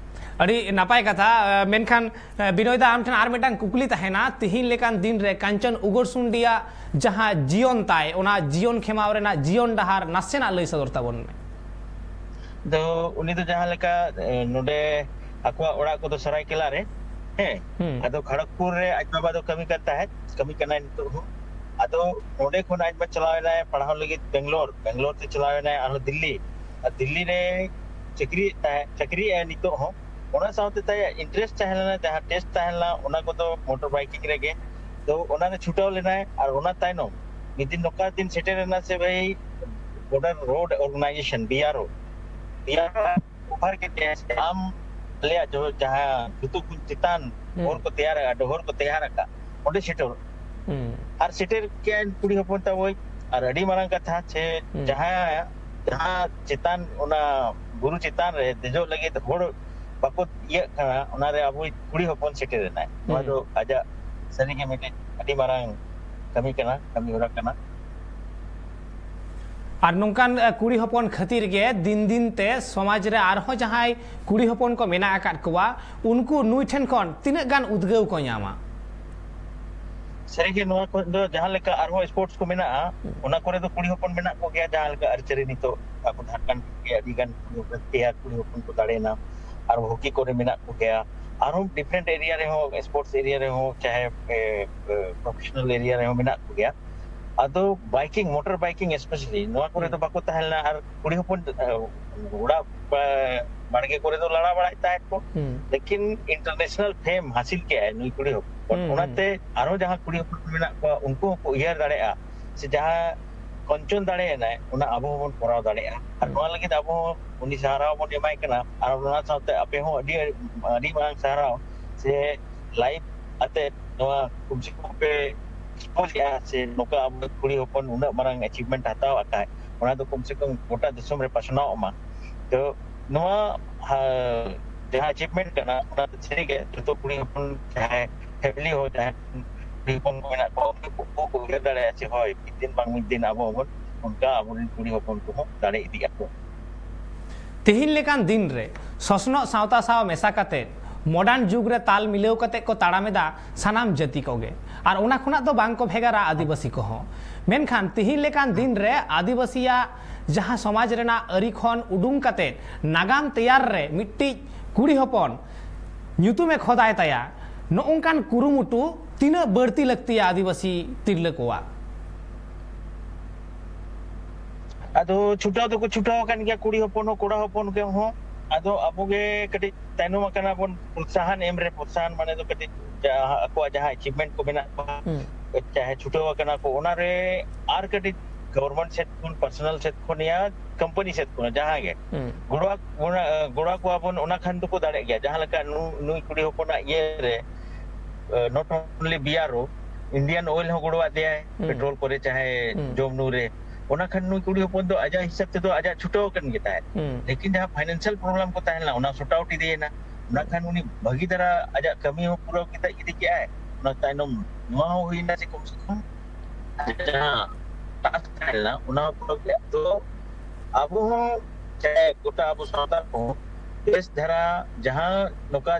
ᱟᱹᱰᱤ ᱱᱟᱯᱟᱭ ᱠᱟᱛᱷᱟ᱾ ᱢᱮᱱᱠᱷᱟᱱ ᱵᱤᱱᱚᱭ ᱫᱟ, ᱟᱢ ᱴᱷᱮᱱ ᱟᱨ ᱢᱤᱫᱴᱟᱝ ᱠᱩᱠᱞᱤ ᱛᱟᱦᱮᱱᱟ, ᱛᱤᱦᱤᱧ ᱞᱮᱠᱟᱱ ᱫᱤᱱ ᱨᱮ ᱠᱟᱧᱪᱚᱱ ᱩᱜᱚᱨᱥᱩᱱᱰᱤᱭᱟᱜ ᱡᱟᱦᱟᱸ ᱡᱤᱭᱚᱱ ᱛᱟᱭ, ᱚᱱᱟ ᱡᱤᱭᱚᱱ ᱠᱷᱮᱢᱟᱣ ᱨᱮᱱᱟᱜ ᱡᱤᱭᱚᱱ ᱰᱟᱦᱟᱨ ᱱᱟᱥᱮᱱᱟᱜ ᱞᱟᱹᱭ ᱥᱚᱫᱚᱨ ᱛᱟᱵᱚᱱ ᱢᱮ᱾ ᱫᱚ ᱩᱱᱤ ᱫᱚ ᱡᱟᱦᱟᱸ ᱞᱮᱠᱟ ᱱᱚᱰᱮ ᱟᱠᱚᱣᱟᱜ ᱚᱲᱟᱜ ᱠᱚᱫᱚ ᱥᱟᱨᱟᱭᱠᱮᱞᱟ ᱨᱮ, ᱦᱮᱸ᱾ ᱟᱫᱚ ᱠᱷᱚᱲᱚᱜᱽᱯᱩᱨ ᱨᱮ ᱟᱡ ᱵᱟᱵᱟ ᱫᱚ ᱠᱟᱹᱢᱤ ᱠᱟᱱ ᱛᱟᱦᱮᱸᱫ, ᱠᱟᱹᱢᱤ ᱠᱟᱱᱟᱭ ᱱᱤᱛᱚᱜ ᱦᱚᱸ᱾ ᱟᱫᱚ ᱱᱚᱰᱮ ᱠᱷᱚᱱ ᱟᱡ ᱢᱟ ᱪᱟᱞᱟᱣ ᱮᱱᱟᱭ ᱯᱟᱲᱦᱟᱣ ᱞᱟᱹᱜᱤᱫ ᱵᱮᱝᱜᱟᱞᱳᱨ, ᱵᱮᱝᱜᱟᱞᱳᱨ ᱛᱮ ᱪᱟᱞᱟᱣ ᱮᱱᱟᱭ ᱟᱨᱦᱚᱸ ᱫᱤᱞᱞᱤ, ᱟᱨ ᱫᱤᱞᱞᱤ ᱨᱮ ᱪᱟᱹᱠᱨᱤᱭᱮᱫ ᱛᱟᱦᱮᱸᱫ, ᱪᱟᱹᱠᱨᱤᱭᱮᱫᱟᱭ ᱱᱤᱛᱚᱜ ᱦᱚᱸ᱾ ᱚᱱᱟ ᱥᱟᱶᱛᱮ ᱛᱟᱭᱟᱜ ᱤᱱᱴᱟᱨᱮᱥᱴ ᱛᱟᱦᱮᱸ ᱞᱮᱱᱟ, ᱡᱟᱦᱟᱸ ᱴᱮᱥᱴ ᱛᱟᱦᱮᱸ ᱞᱮᱱᱟ, ᱚᱱᱟ ᱠᱚᱫᱚ ᱢᱚᱴᱚᱨ ᱵᱟᱭᱠᱤᱝ ᱨᱮᱜᱮ᱾ ᱛᱚ ᱚᱱᱟᱨᱮ ᱪᱷᱩᱴᱟᱹᱣ ᱞᱮᱱᱟᱭ ᱟᱨ ᱚᱱᱟ ᱛᱟᱭᱱᱚᱢ ᱢᱤᱫ ᱫᱤᱱ ᱱᱚᱝᱠᱟ ᱫᱤᱱ ᱥᱮᱴᱮᱨ ᱮᱱᱟ ᱥᱮ ᱵᱷᱟᱹᱭ, ᱵᱚᱰᱟᱨ ᱨᱳᱰ ᱚᱨᱜᱟᱱᱟᱭᱡᱮᱥᱚᱱ, ᱵᱤ ᱟᱨ ᱳ, ᱵᱤ ᱟᱨ ᱳ ᱚᱵᱷᱟᱨ ᱠᱮᱫ ᱛᱟᱭᱟ ᱥᱮ ᱟᱢ ᱟᱞᱮᱭᱟᱜ ᱡᱚ-, ᱡᱟᱦᱟᱸ ᱡᱩᱛᱩ ᱠᱷᱚᱱ ᱪᱮᱛᱟᱱ ᱦᱚᱨ ᱠᱚ ᱛᱮᱭᱟᱨ ᱟᱠᱟᱫ, ᱰᱚᱦᱚᱨ ᱠᱚ ᱛᱮᱭᱟᱨ ᱟᱠᱟᱫ, ᱚᱸᱰᱮ ᱥᱮᱴᱮᱨ᱾ ᱟᱨ ᱥᱮᱴᱮᱨ ᱠᱮᱜᱼᱟᱭ ᱠᱩᱲᱤ ᱦᱚᱯᱚᱱ ᱛᱟᱵᱚᱭ᱾ ᱟᱨ ᱟᱹᱰᱤ ᱢᱟᱨᱟᱝ ᱠᱟᱛᱷᱟ ᱪᱮ ᱡᱟᱦᱟᱸ, ᱡᱟᱦᱟᱸ ᱪᱮᱛᱟᱱ, ᱚᱱᱟ ᱵᱩᱨᱩ ᱪᱮᱛᱟᱱ ᱨᱮ ᱫᱮᱡᱚᱜ ᱞᱟᱹᱜᱤᱫ ᱦᱚᱲ ᱵᱟᱠᱚ ᱤᱭᱟᱹᱜ ᱠᱟᱱᱟ, ᱚᱱᱟᱨᱮ ᱟᱵᱚᱭᱤᱡ ᱠᱩᱲᱤ ᱦᱚᱯᱚᱱ ᱥᱮᱴᱮᱨ ᱮᱱᱟᱭ᱾ ᱱᱚᱣᱟ ᱫᱚ ᱟᱡᱟᱜ ᱥᱟᱹᱨᱤᱜᱮ ᱢᱤᱫᱴᱮᱱ ᱟᱹᱰᱤ ᱢᱟᱨᱟᱝ ᱠᱟᱹᱢᱤ ᱠᱟᱱᱟ, ᱠᱟᱹᱢᱤ ᱦᱚᱨᱟ ᱠᱟᱱᱟ᱾ ᱟᱨ ᱱᱚᱝᱠᱟᱱ, ᱮ, ᱠᱩᱲᱤ ᱦᱚᱯᱚᱱ ᱠᱷᱟᱹᱛᱤᱨ ᱜᱮ ᱫᱤᱱ ᱫᱤᱱ ᱛᱮ ᱥᱚᱢᱟᱡᱽ ᱨᱮ ᱟᱨᱦᱚᱸ ᱡᱟᱦᱟᱸᱭ ᱠᱩᱲᱤ ᱦᱚᱯᱚᱱ ᱠᱚ ᱢᱮᱱᱟᱜ ᱟᱠᱟᱫ ᱠᱚᱣᱟ, ᱩᱱᱠᱩ ᱱᱩᱭ ᱴᱷᱮᱱ ᱠᱷᱚᱱ ᱛᱤᱱᱟᱹᱜ ᱜᱟᱱ ᱩᱫᱽᱜᱟᱹᱣ ᱠᱚ ᱧᱟᱢᱟ? ᱥᱟᱹᱨᱤᱜᱮ ᱱᱚᱣᱟ ᱠᱚ ᱫᱚ ᱡᱟᱦᱟᱸ ᱞᱮᱠᱟ ᱟᱨᱦᱚᱸ ᱥᱯᱳᱨᱴᱥ ᱠᱚ ᱢᱮᱱᱟᱜᱼᱟ, ᱚᱱᱟ ᱠᱚᱨᱮ ᱫᱚ ᱠᱩᱲᱤ ᱦᱚᱯᱚᱱ ᱢᱮᱱᱟᱜ ᱠᱚᱜᱮᱭᱟ᱾ ᱡᱟᱦᱟᱸ ᱞᱮᱠᱟ ᱟᱨᱪᱟᱨᱤ, ᱱᱤᱛᱚᱜ ᱟᱵᱚ ᱡᱷᱟᱲᱠᱷᱚᱸᱰ ᱨᱮ ᱟᱹᱰᱤ ᱜᱟᱱ ᱠᱩᱲᱤ ᱦᱚᱯᱚᱱ, ᱯᱞᱮᱭᱟᱨ ᱠᱩᱲᱤ ᱦᱚᱯᱚᱱ ᱠᱚ ᱫᱟᱲᱮᱭᱮᱱᱟ᱾ ᱟᱨ ᱦᱚᱠᱤ ᱠᱚᱨᱮ ᱢᱮᱱᱟᱜ ᱠᱚᱜᱮᱭᱟ᱾ ᱟᱨᱦᱚᱸ ᱰᱤᱯᱷᱟᱨᱮᱱᱴ ᱮᱨᱤᱭᱟ ᱨᱮᱦᱚᱸ, ᱥᱯᱳᱨᱴᱥ ᱮᱨᱤᱭᱟ ᱨᱮᱦᱚᱸ, ᱪᱟᱦᱮ ᱯᱨᱚᱯᱷᱮᱥᱚᱱᱟᱞ ᱮᱨᱤᱭᱟ ᱨᱮᱦᱚᱸ ᱢᱮᱱᱟᱜ ᱠᱚᱜᱮᱭᱟ᱾ ᱟᱫᱚ ᱵᱟᱭᱠᱤᱝ, ᱢᱚᱴᱚᱨ ᱵᱟᱭᱠᱤᱝ ᱥᱯᱮᱥᱟᱞᱤ, ᱱᱚᱣᱟ ᱠᱚᱨᱮ ᱫᱚ ᱵᱟᱠᱚ ᱛᱟᱦᱮᱸ ᱞᱮᱱᱟ᱾ ᱟᱨ ᱠᱩᱲᱤ ᱦᱚᱯᱚᱱ ᱚᱲᱟᱜ ᱵᱟᱲᱜᱮ ᱠᱚᱨᱮ ᱫᱚ ᱞᱟᱲᱟ ᱵᱟᱲᱟᱭᱮᱫ ᱛᱟᱦᱮᱸᱫ ᱠᱚ, ᱞᱮᱠᱤᱱ ᱤᱱᱴᱟᱨᱱᱮᱥᱱᱟᱞ ᱯᱷᱮᱢ ᱦᱟᱥᱤᱞ ᱠᱮᱜᱼᱟᱭ ᱱᱩᱭ ᱠᱩᱲᱤ ᱦᱚᱯᱚᱱ᱾ ᱚᱱᱟᱛᱮ ᱟᱨᱦᱚᱸ ᱡᱟᱦᱟᱸ ᱠᱩᱲᱤ ᱦᱚᱯᱚᱱ ᱠᱚ ᱢᱮᱱᱟᱜ ᱠᱚᱣᱟ, ᱩᱱᱠᱩ ᱦᱚᱸᱠᱚ ᱩᱭᱦᱟᱹᱨ ᱫᱟᱲᱮᱭᱟᱜᱼᱟ ᱥᱮ ᱡᱟᱦᱟᱸ ᱠᱚᱧᱪᱚᱱ ᱫᱟᱲᱮᱭᱟᱜᱼᱟᱭ, ᱚᱱᱟ ᱟᱵᱚ ᱦᱚᱸᱵᱚᱱ ᱠᱚᱨᱟᱣ ᱫᱟᱲᱮᱭᱟᱜᱼᱟ᱾ ᱟᱨ ᱱᱚᱣᱟ ᱞᱟᱹᱜᱤᱫ ᱟᱵᱚ ᱦᱚᱸ ᱩᱱᱤ ᱥᱟᱨᱦᱟᱣ ᱵᱚᱱ ᱮᱢᱟᱭ ᱠᱟᱱᱟ᱾ ᱟᱨ ᱚᱱᱟ ᱥᱟᱶᱛᱮ ᱟᱯᱮ ᱦᱚᱸ ᱟᱹᱰᱤ, ᱟᱹᱰᱤ ᱢᱟᱨᱟᱝ ᱥᱟᱨᱦᱟᱣ ᱥᱮ ᱞᱟᱭᱤᱵᱷ ᱟᱛᱮ ᱱᱚᱣᱟ ᱠᱚᱢ ᱥᱮ ᱠᱚᱢ ᱯᱮ ᱮᱠᱥᱯᱳᱡᱮᱜᱼᱟ ᱥᱮ ᱱᱚᱝᱠᱟ ᱟᱵᱚ ᱠᱩᱲᱤ ᱦᱚᱯᱚᱱ ᱩᱱᱟᱹᱜ ᱢᱟᱨᱟᱝ ᱮᱪᱤᱵᱷᱢᱮᱱᱴ ᱦᱟᱛᱟᱣ ᱟᱠᱟᱫ, ᱚᱱᱟ ᱫᱚ ᱠᱚᱢ ᱥᱮ ᱠᱚᱢ ᱜᱚᱴᱟ ᱫᱤᱥᱚᱢ ᱨᱮ ᱯᱟᱥᱱᱟᱣᱚᱜ ᱢᱟ᱾ ᱛᱚ ᱱᱚᱣᱟ ᱡᱟᱦᱟᱸ ᱮᱪᱤᱵᱷᱢᱮᱱᱴ ᱠᱟᱱᱟ, ᱚᱱᱟ ᱫᱚ ᱥᱟᱹᱨᱤᱜᱮ ᱡᱚᱛᱚ ᱠᱩᱲᱤ ᱦᱚᱯᱚᱱ, ᱡᱟᱦᱟᱸᱭ ᱯᱷᱮᱢᱤᱞᱤ ᱦᱚᱸ, ᱡᱟᱦᱟᱸᱭ ᱠᱩᱲᱤ ᱦᱚᱯᱚᱱ ᱠᱚ ᱢᱮᱱᱟᱜ ᱠᱚᱣᱟ, ᱩᱱᱠᱩ ᱠᱚ ᱩᱭᱦᱟᱹᱨ ᱫᱟᱲᱮᱭᱟᱜᱼᱟ ᱡᱮ ᱦᱳᱭ, ᱢᱤᱫ ᱫᱤᱱ ᱵᱟᱝ ᱢᱤᱫ ᱫᱤᱱ ᱟᱵᱚ ᱦᱚᱸᱵᱚᱱ ᱚᱱᱠᱟ ᱟᱵᱚᱨᱮᱱ ᱠᱩᱲᱤ ᱦᱚᱯᱚᱱ ᱠᱚᱦᱚᱸ ᱫᱟᱲᱮ ᱤᱫᱤᱜ ᱟᱠᱚ᱾ ᱛᱮᱦᱮᱧ ᱞᱮᱠᱟᱱ ᱫᱤᱱ ᱨᱮ ᱥᱚᱥᱱᱚᱜ ᱥᱟᱶᱛᱟ ᱥᱟᱶ ᱢᱮᱥᱟ ᱠᱟᱛᱮ ᱢᱚᱰᱟᱨᱱ ᱡᱩᱜᱽ ᱨᱮ ᱛᱟᱞ ᱢᱤᱞᱟᱹᱣ ᱠᱟᱛᱮ ᱠᱚ ᱛᱟᱲᱟᱢ ᱮᱫᱟ ᱥᱟᱱᱟᱢ ᱡᱟᱹᱛᱤ ᱠᱚᱜᱮ, ᱟᱨ ᱚᱱᱟ ᱠᱷᱚᱱᱟᱜ ᱫᱚ ᱵᱟᱝ ᱠᱚ ᱵᱷᱮᱜᱟᱨᱟ ᱟᱹᱫᱤᱵᱟᱹᱥᱤ ᱠᱚᱦᱚᱸ᱾ ᱢᱮᱱᱠᱷᱟᱱ ᱛᱮᱦᱮᱧ ᱞᱮᱠᱟᱱ ᱫᱤᱱ ᱨᱮ ᱟᱹᱫᱤᱵᱟᱹᱥᱤᱭᱟᱜ ᱡᱟᱦᱟᱸ ᱥᱚᱢᱟᱡᱽ ᱨᱮᱱᱟᱜ ᱟᱹᱨᱤ ᱠᱷᱚᱱ ᱩᱰᱩᱝ ᱠᱟᱛᱮ ᱱᱟᱜᱟᱢ ᱛᱮᱭᱟᱨ ᱨᱮ ᱢᱤᱫᱴᱤᱡ ᱠᱩᱲᱤ ᱦᱚᱯᱚᱱ ᱧᱩᱛᱩᱢᱮ ᱠᱷᱚᱫᱟᱭ ᱛᱟᱭᱟ, ᱱᱚᱜᱼᱚᱝᱠᱟᱱ ᱠᱩᱨᱩᱢᱩᱴᱩ ᱛᱤᱱᱟᱹᱜ ᱵᱟᱹᱲᱛᱤ ᱞᱟᱹᱠᱛᱤᱭᱟ ᱟᱹᱫᱤᱵᱟᱹᱥᱤ ᱛᱤᱨᱞᱟᱹ ᱠᱚᱣᱟᱜ? ᱟᱫᱚ ᱪᱷᱩᱴᱟᱹᱣ ᱫᱚᱠᱚ ᱪᱷᱩᱴᱟᱹᱣ ᱟᱠᱟᱱ ᱜᱮᱭᱟ, ᱠᱩᱲᱤ ᱦᱚᱯᱚᱱ ᱦᱚᱸ, ᱠᱚᱲᱟ ᱦᱚᱯᱚᱱ ᱠᱚᱦᱚᱸ᱾ ᱟᱫᱚ ᱟᱵᱚ ᱜᱮ ᱠᱟᱹᱴᱤᱡ ᱛᱟᱭᱱᱚᱢ ᱟᱠᱟᱱᱟ ᱵᱚᱱ ᱯᱨᱚᱛᱥᱟᱦᱟᱱ ᱮᱢ ᱨᱮ᱾ ᱯᱨᱚᱛᱥᱟᱦᱟᱱ ᱢᱟᱱᱮ ᱫᱚ ᱠᱟᱹᱴᱤᱡ ᱡᱟᱦᱟᱸ ᱟᱠᱚᱣᱟᱜ ᱡᱟᱦᱟᱸ ᱮᱪᱤᱵᱷᱢᱮᱱᱴ ᱠᱚ ᱢᱮᱱᱟᱜ ᱠᱚᱣᱟ, ᱪᱟᱦᱮ ᱪᱷᱩᱴᱟᱹᱣ ᱟᱠᱟᱱᱟ ᱠᱚ, ᱚᱱᱟᱨᱮ ᱟᱨ ᱠᱟᱹᱴᱤᱡ ᱜᱚᱵᱷᱚᱨᱱᱢᱮᱱᱴ ᱥᱮᱫ ᱠᱷᱚᱱ, ᱯᱟᱨᱥᱚᱱᱟᱞ ᱥᱮᱫ ᱠᱷᱚᱱ ᱭᱟ ᱠᱳᱢᱯᱟᱱᱤ ᱥᱮᱫ ᱠᱷᱚᱱ, ᱡᱟᱦᱟᱸ ᱜᱮ ᱜᱚᱲᱚ ᱟᱠ-, ᱚᱱᱟ, ᱜᱚᱲᱚ ᱟᱠᱚᱣᱟ ᱵᱚᱱ, ᱚᱱᱟ ᱠᱷᱟᱱ ᱫᱚᱠᱚ ᱫᱟᱲᱮᱭᱟᱜ ᱜᱮᱭᱟ᱾ ᱡᱟᱦᱟᱸ ᱞᱮᱠᱟ ᱱᱩ-, ᱱᱩᱭ ᱠᱩᱲᱤ ᱦᱚᱯᱚᱱᱟᱜ ᱤᱭᱟᱹ ᱨᱮ, not only B R O, Indian Oil ᱦᱚᱸ ᱜᱚᱲᱚᱣᱟᱫ ᱫᱮᱭᱟᱭ ᱯᱮᱴᱨᱳᱞ ᱠᱚᱨᱮ, ᱪᱟᱦᱮ ᱡᱚᱢ ᱧᱩ ᱨᱮ᱾ ᱚᱱᱟ ᱠᱷᱟᱱ ᱱᱩᱭ ᱠᱩᱲᱤ ᱦᱚᱯᱚᱱ ᱫᱚ ᱟᱡᱟᱜ ᱦᱤᱥᱟᱹᱵ ᱛᱮᱫᱚ ᱟᱡᱟᱜ ᱪᱷᱩᱴᱟᱹᱣ ᱟᱠᱟᱱ ᱜᱮ ᱛᱟᱦᱮᱸᱫ᱾ ᱞᱮᱠᱤᱱ ᱡᱟᱦᱟᱸ ᱯᱷᱟᱭᱱᱟᱱᱥᱤᱭᱟᱞ ᱯᱨᱚᱵᱞᱮᱢ ᱠᱚ ᱛᱟᱦᱮᱸ ᱞᱮᱱᱟ, ᱚᱱᱟ ᱥᱚᱨᱴ ᱟᱣᱩᱴ ᱤᱫᱤᱭᱮᱱᱟ᱾ ᱚᱱᱟ ᱠᱷᱟᱱ ᱩᱱᱤ ᱵᱷᱟᱹᱜᱤ ᱫᱷᱟᱨᱟ ᱟᱡᱟᱜ ᱠᱟᱹᱢᱤ ᱦᱚᱸ ᱯᱩᱨᱟᱹᱣ ᱠᱮᱫᱟ, ᱤᱫᱤ ᱠᱮᱜᱼᱟᱭ᱾ ᱚᱱᱟ ᱛᱟᱭᱱᱚᱢ ᱱᱚᱣᱟ ᱦᱚᱸ ᱦᱩᱭᱱᱟ ᱡᱮ ᱠᱚᱢ ᱥᱮ ᱠᱚᱢ ᱟᱡᱟᱜ ᱡᱟᱦᱟᱸ ᱴᱟᱥᱠ ᱛᱟᱦᱮᱸ ᱞᱮᱱᱟ, ᱚᱱᱟ ᱦᱚᱸ ᱯᱩᱨᱟᱹᱣ ᱠᱮᱫᱟ᱾ ᱛᱚ ᱟᱵᱚ ᱦᱚᱸ ᱪᱟᱦᱮ ᱜᱚᱴᱟ ᱟᱵᱚ ᱥᱟᱱᱛᱟᱲ ᱠᱚᱦᱚᱸ ᱵᱮᱥ ᱫᱷᱟᱨᱟ ᱡᱟᱦᱟᱸ ᱱᱚᱝᱠᱟ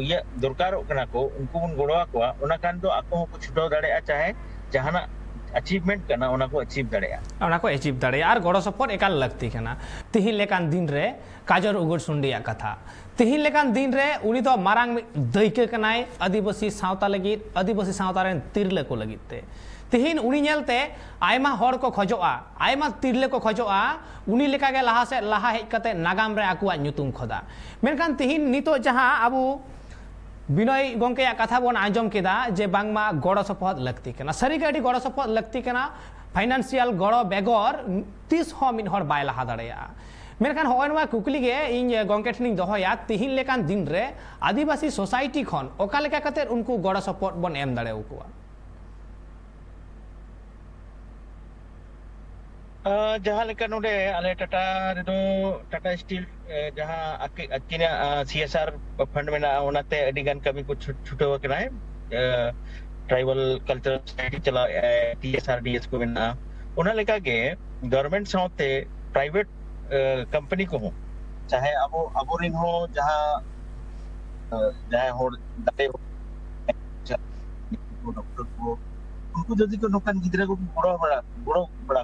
ᱤᱭᱟᱹ ᱫᱚᱨᱠᱟᱨᱚᱜ ᱠᱟᱱᱟ ᱠᱚ, ᱩᱱᱠᱩ ᱵᱚᱱ ᱜᱚᱲᱚ ᱟᱠᱚᱣᱟ, ᱚᱱᱟ ᱠᱷᱟᱱ ᱫᱚ ᱟᱠᱚ ᱦᱚᱸᱠᱚ ᱪᱷᱩᱴᱟᱹᱣ ᱫᱟᱲᱮᱭᱟᱜᱼᱟ, ᱪᱟᱦᱮ ᱡᱟᱦᱟᱱᱟᱜ ᱟᱪᱤᱵᱷᱢᱮᱱᱴ ᱠᱟᱱᱟ ᱚᱱᱟ ᱠᱚ ᱟᱪᱤᱵᱷ ᱫᱟᱲᱮᱭᱟᱜᱼᱟ᱾ ᱚᱱᱟ ᱠᱚ ᱟᱪᱤᱵᱷ ᱫᱟᱲᱮᱭᱟᱜᱼᱟ ᱟᱨ ᱜᱚᱲᱚ ᱥᱚᱯᱚᱦᱚᱫ ᱮᱠᱟᱞ ᱞᱟᱹᱠᱛᱤ ᱠᱟᱱᱟ᱾ ᱛᱤᱦᱤᱧ ᱞᱮᱠᱟᱱ ᱫᱤᱱ ᱨᱮ ᱠᱟᱡᱚᱨ ᱩᱜᱩᱨ ᱥᱩᱱᱰᱤᱭᱟᱜ ᱠᱟᱛᱷᱟ, ᱛᱤᱦᱤᱧ ᱞᱮᱠᱟᱱ ᱫᱤᱱ ᱨᱮ ᱩᱱᱤ ᱫᱚ ᱢᱟᱨᱟᱝ ᱢᱤᱫ ᱫᱟᱹᱭᱠᱟᱹ ᱠᱟᱱᱟᱭ ᱟᱹᱫᱤᱵᱟᱹᱥᱤ ᱥᱟᱶᱛᱟ ᱞᱟᱹᱜᱤᱫ, ᱟᱹᱫᱤᱵᱟᱹᱥᱤ ᱥᱟᱶᱛᱟ ᱨᱮᱱ ᱛᱤᱨᱞᱟᱹ ᱠᱚ ᱞᱟᱹᱜᱤᱫ ᱛᱮ᱾ ᱛᱤᱦᱤᱧ ᱩᱱᱤ ᱧᱮᱞᱛᱮ ᱟᱭᱢᱟ ᱦᱚᱲ ᱠᱚ ᱠᱷᱚᱡᱚᱜᱼᱟ, ᱟᱭᱢᱟ ᱛᱤᱨᱞᱟᱹ ᱠᱚ ᱠᱷᱚᱡᱚᱜᱼᱟ ᱩᱱᱤ ᱞᱮᱠᱟᱜᱮ ᱞᱟᱦᱟ ᱥᱮᱫ ᱞᱟᱦᱟ ᱦᱮᱡ ᱠᱟᱛᱮ ᱱᱟᱜᱟᱢ ᱨᱮ ᱟᱠᱚᱣᱟᱜ ᱧᱩᱛᱩᱢ ᱠᱷᱚᱫᱟ᱾ ᱢᱮᱱᱠᱷᱟᱱ ᱛᱤᱦᱤᱧ ᱱᱤᱛᱚᱜ ᱡᱟᱦᱟᱸ ᱟᱵᱚ ᱵᱤᱱᱚᱭ ᱜᱚᱢᱠᱮᱭᱟᱜ ᱠᱟᱛᱷᱟ ᱵᱚᱱ ᱟᱸᱡᱚᱢ ᱠᱮᱫᱟ ᱡᱮ ᱵᱟᱝᱢᱟ ᱜᱚᱲᱚ ᱥᱚᱯᱚᱦᱚᱫ ᱞᱟᱹᱠᱛᱤ ᱠᱟᱱᱟ, ᱥᱟᱹᱨᱤᱜᱮ ᱟᱹᱰᱤ ᱜᱚᱲᱚ ᱥᱚᱯᱚᱦᱚᱫ ᱞᱟᱹᱠᱛᱤ ᱠᱟᱱᱟ᱾ ᱯᱷᱟᱭᱱᱟᱱᱥᱤᱭᱟᱞ ᱜᱚᱲᱚ ᱵᱮᱜᱚᱨ ᱛᱤᱥ ᱦᱚᱸ ᱢᱤᱫ ᱦᱚᱲ ᱵᱟᱭ ᱞᱟᱦᱟ ᱫᱟᱲᱮᱭᱟᱜᱼᱟ᱾ ᱢᱮᱱᱠᱷᱟᱱ ᱦᱚᱸᱜᱼᱚᱭ ᱱᱚᱣᱟ ᱠᱩᱠᱞᱤ ᱜᱮ ᱤᱧ ᱜᱚᱢᱠᱮ ᱴᱷᱮᱱᱤᱧ ᱫᱚᱦᱚᱭᱟ, ᱛᱤᱦᱤᱧ ᱞᱮᱠᱟᱱ ᱫᱤᱱ ᱨᱮ ᱟᱹᱫᱤᱵᱟᱹᱥᱤ ᱥᱳᱥᱟᱭᱴᱤ ᱠᱷᱚᱱ ᱚᱠᱟ ᱞᱮᱠᱟ ᱠᱟᱛᱮ ᱩᱱᱠᱩ ᱜᱚᱲᱚ ᱥᱚᱯᱚᱦᱚᱫ ᱵᱚᱱ ᱮᱢ ᱫᱟᱲᱮ ᱟᱠᱚᱣᱟ? ᱟᱸ, ᱡᱟᱦᱟᱸ ᱞᱮᱠᱟ ᱱᱚᱰᱮ ᱟᱞᱮ ᱴᱟᱴᱟ ᱨᱮᱫᱚ ᱴᱟᱴᱟ ᱥᱴᱤᱞ, ᱮ, ᱡᱟᱦᱟᱸ ᱟᱹᱠᱤ-, ᱟᱹᱠᱤᱱᱟᱜ, ᱟᱸ, ᱥᱤ ᱮᱥ ᱟᱨ ᱯᱷᱟᱱᱰ ᱢᱮᱱᱟᱜᱼᱟ, ᱚᱱᱟᱛᱮ ᱟᱹᱰᱤ ᱜᱟᱱ ᱠᱟᱹᱢᱤ ᱠᱚ ᱪᱷᱩᱴ-, ᱪᱷᱩᱴᱟᱹᱣ ᱟᱠᱟᱱᱟ᱾ ᱮ, ᱴᱨᱟᱭᱵᱟᱞ ᱠᱟᱞᱪᱟᱨᱟᱞ ᱥᱳᱥᱟᱭᱴᱤ ᱪᱟᱞᱟᱣᱮᱫᱼᱟᱭ, T S R D S ᱠᱚ ᱢᱮᱱᱟᱜᱼᱟ᱾ ᱚᱱᱟ ᱞᱮᱠᱟᱜᱮ ᱜᱚᱵᱷᱚᱨᱱᱢᱮᱱᱴ ᱥᱟᱶᱛᱮ ᱯᱨᱟᱭᱵᱷᱮᱴ, ᱮ, ᱠᱳᱢᱯᱟᱱᱤ ᱠᱚᱦᱚᱸ, ᱪᱟᱦᱮ ᱟᱵᱚ, ᱟᱵᱚᱨᱮᱱ ᱦᱚᱸ ᱡᱟᱦᱟᱸ, ᱮ, ᱡᱟᱦᱟᱸᱭ ᱦᱚᱲ ᱫᱟᱲᱮ ᱰᱚᱠᱴᱚᱨ ᱠᱚ, ᱩᱱᱠᱩ ᱡᱩᱫᱤ ᱠᱚ ᱱᱚᱝᱠᱟᱱ ᱜᱤᱫᱽᱨᱟᱹ ᱠᱚ ᱜᱚᱲᱚ ᱵᱟᱲᱟ, ᱜᱚᱲᱚ ᱵᱟᱲᱟ,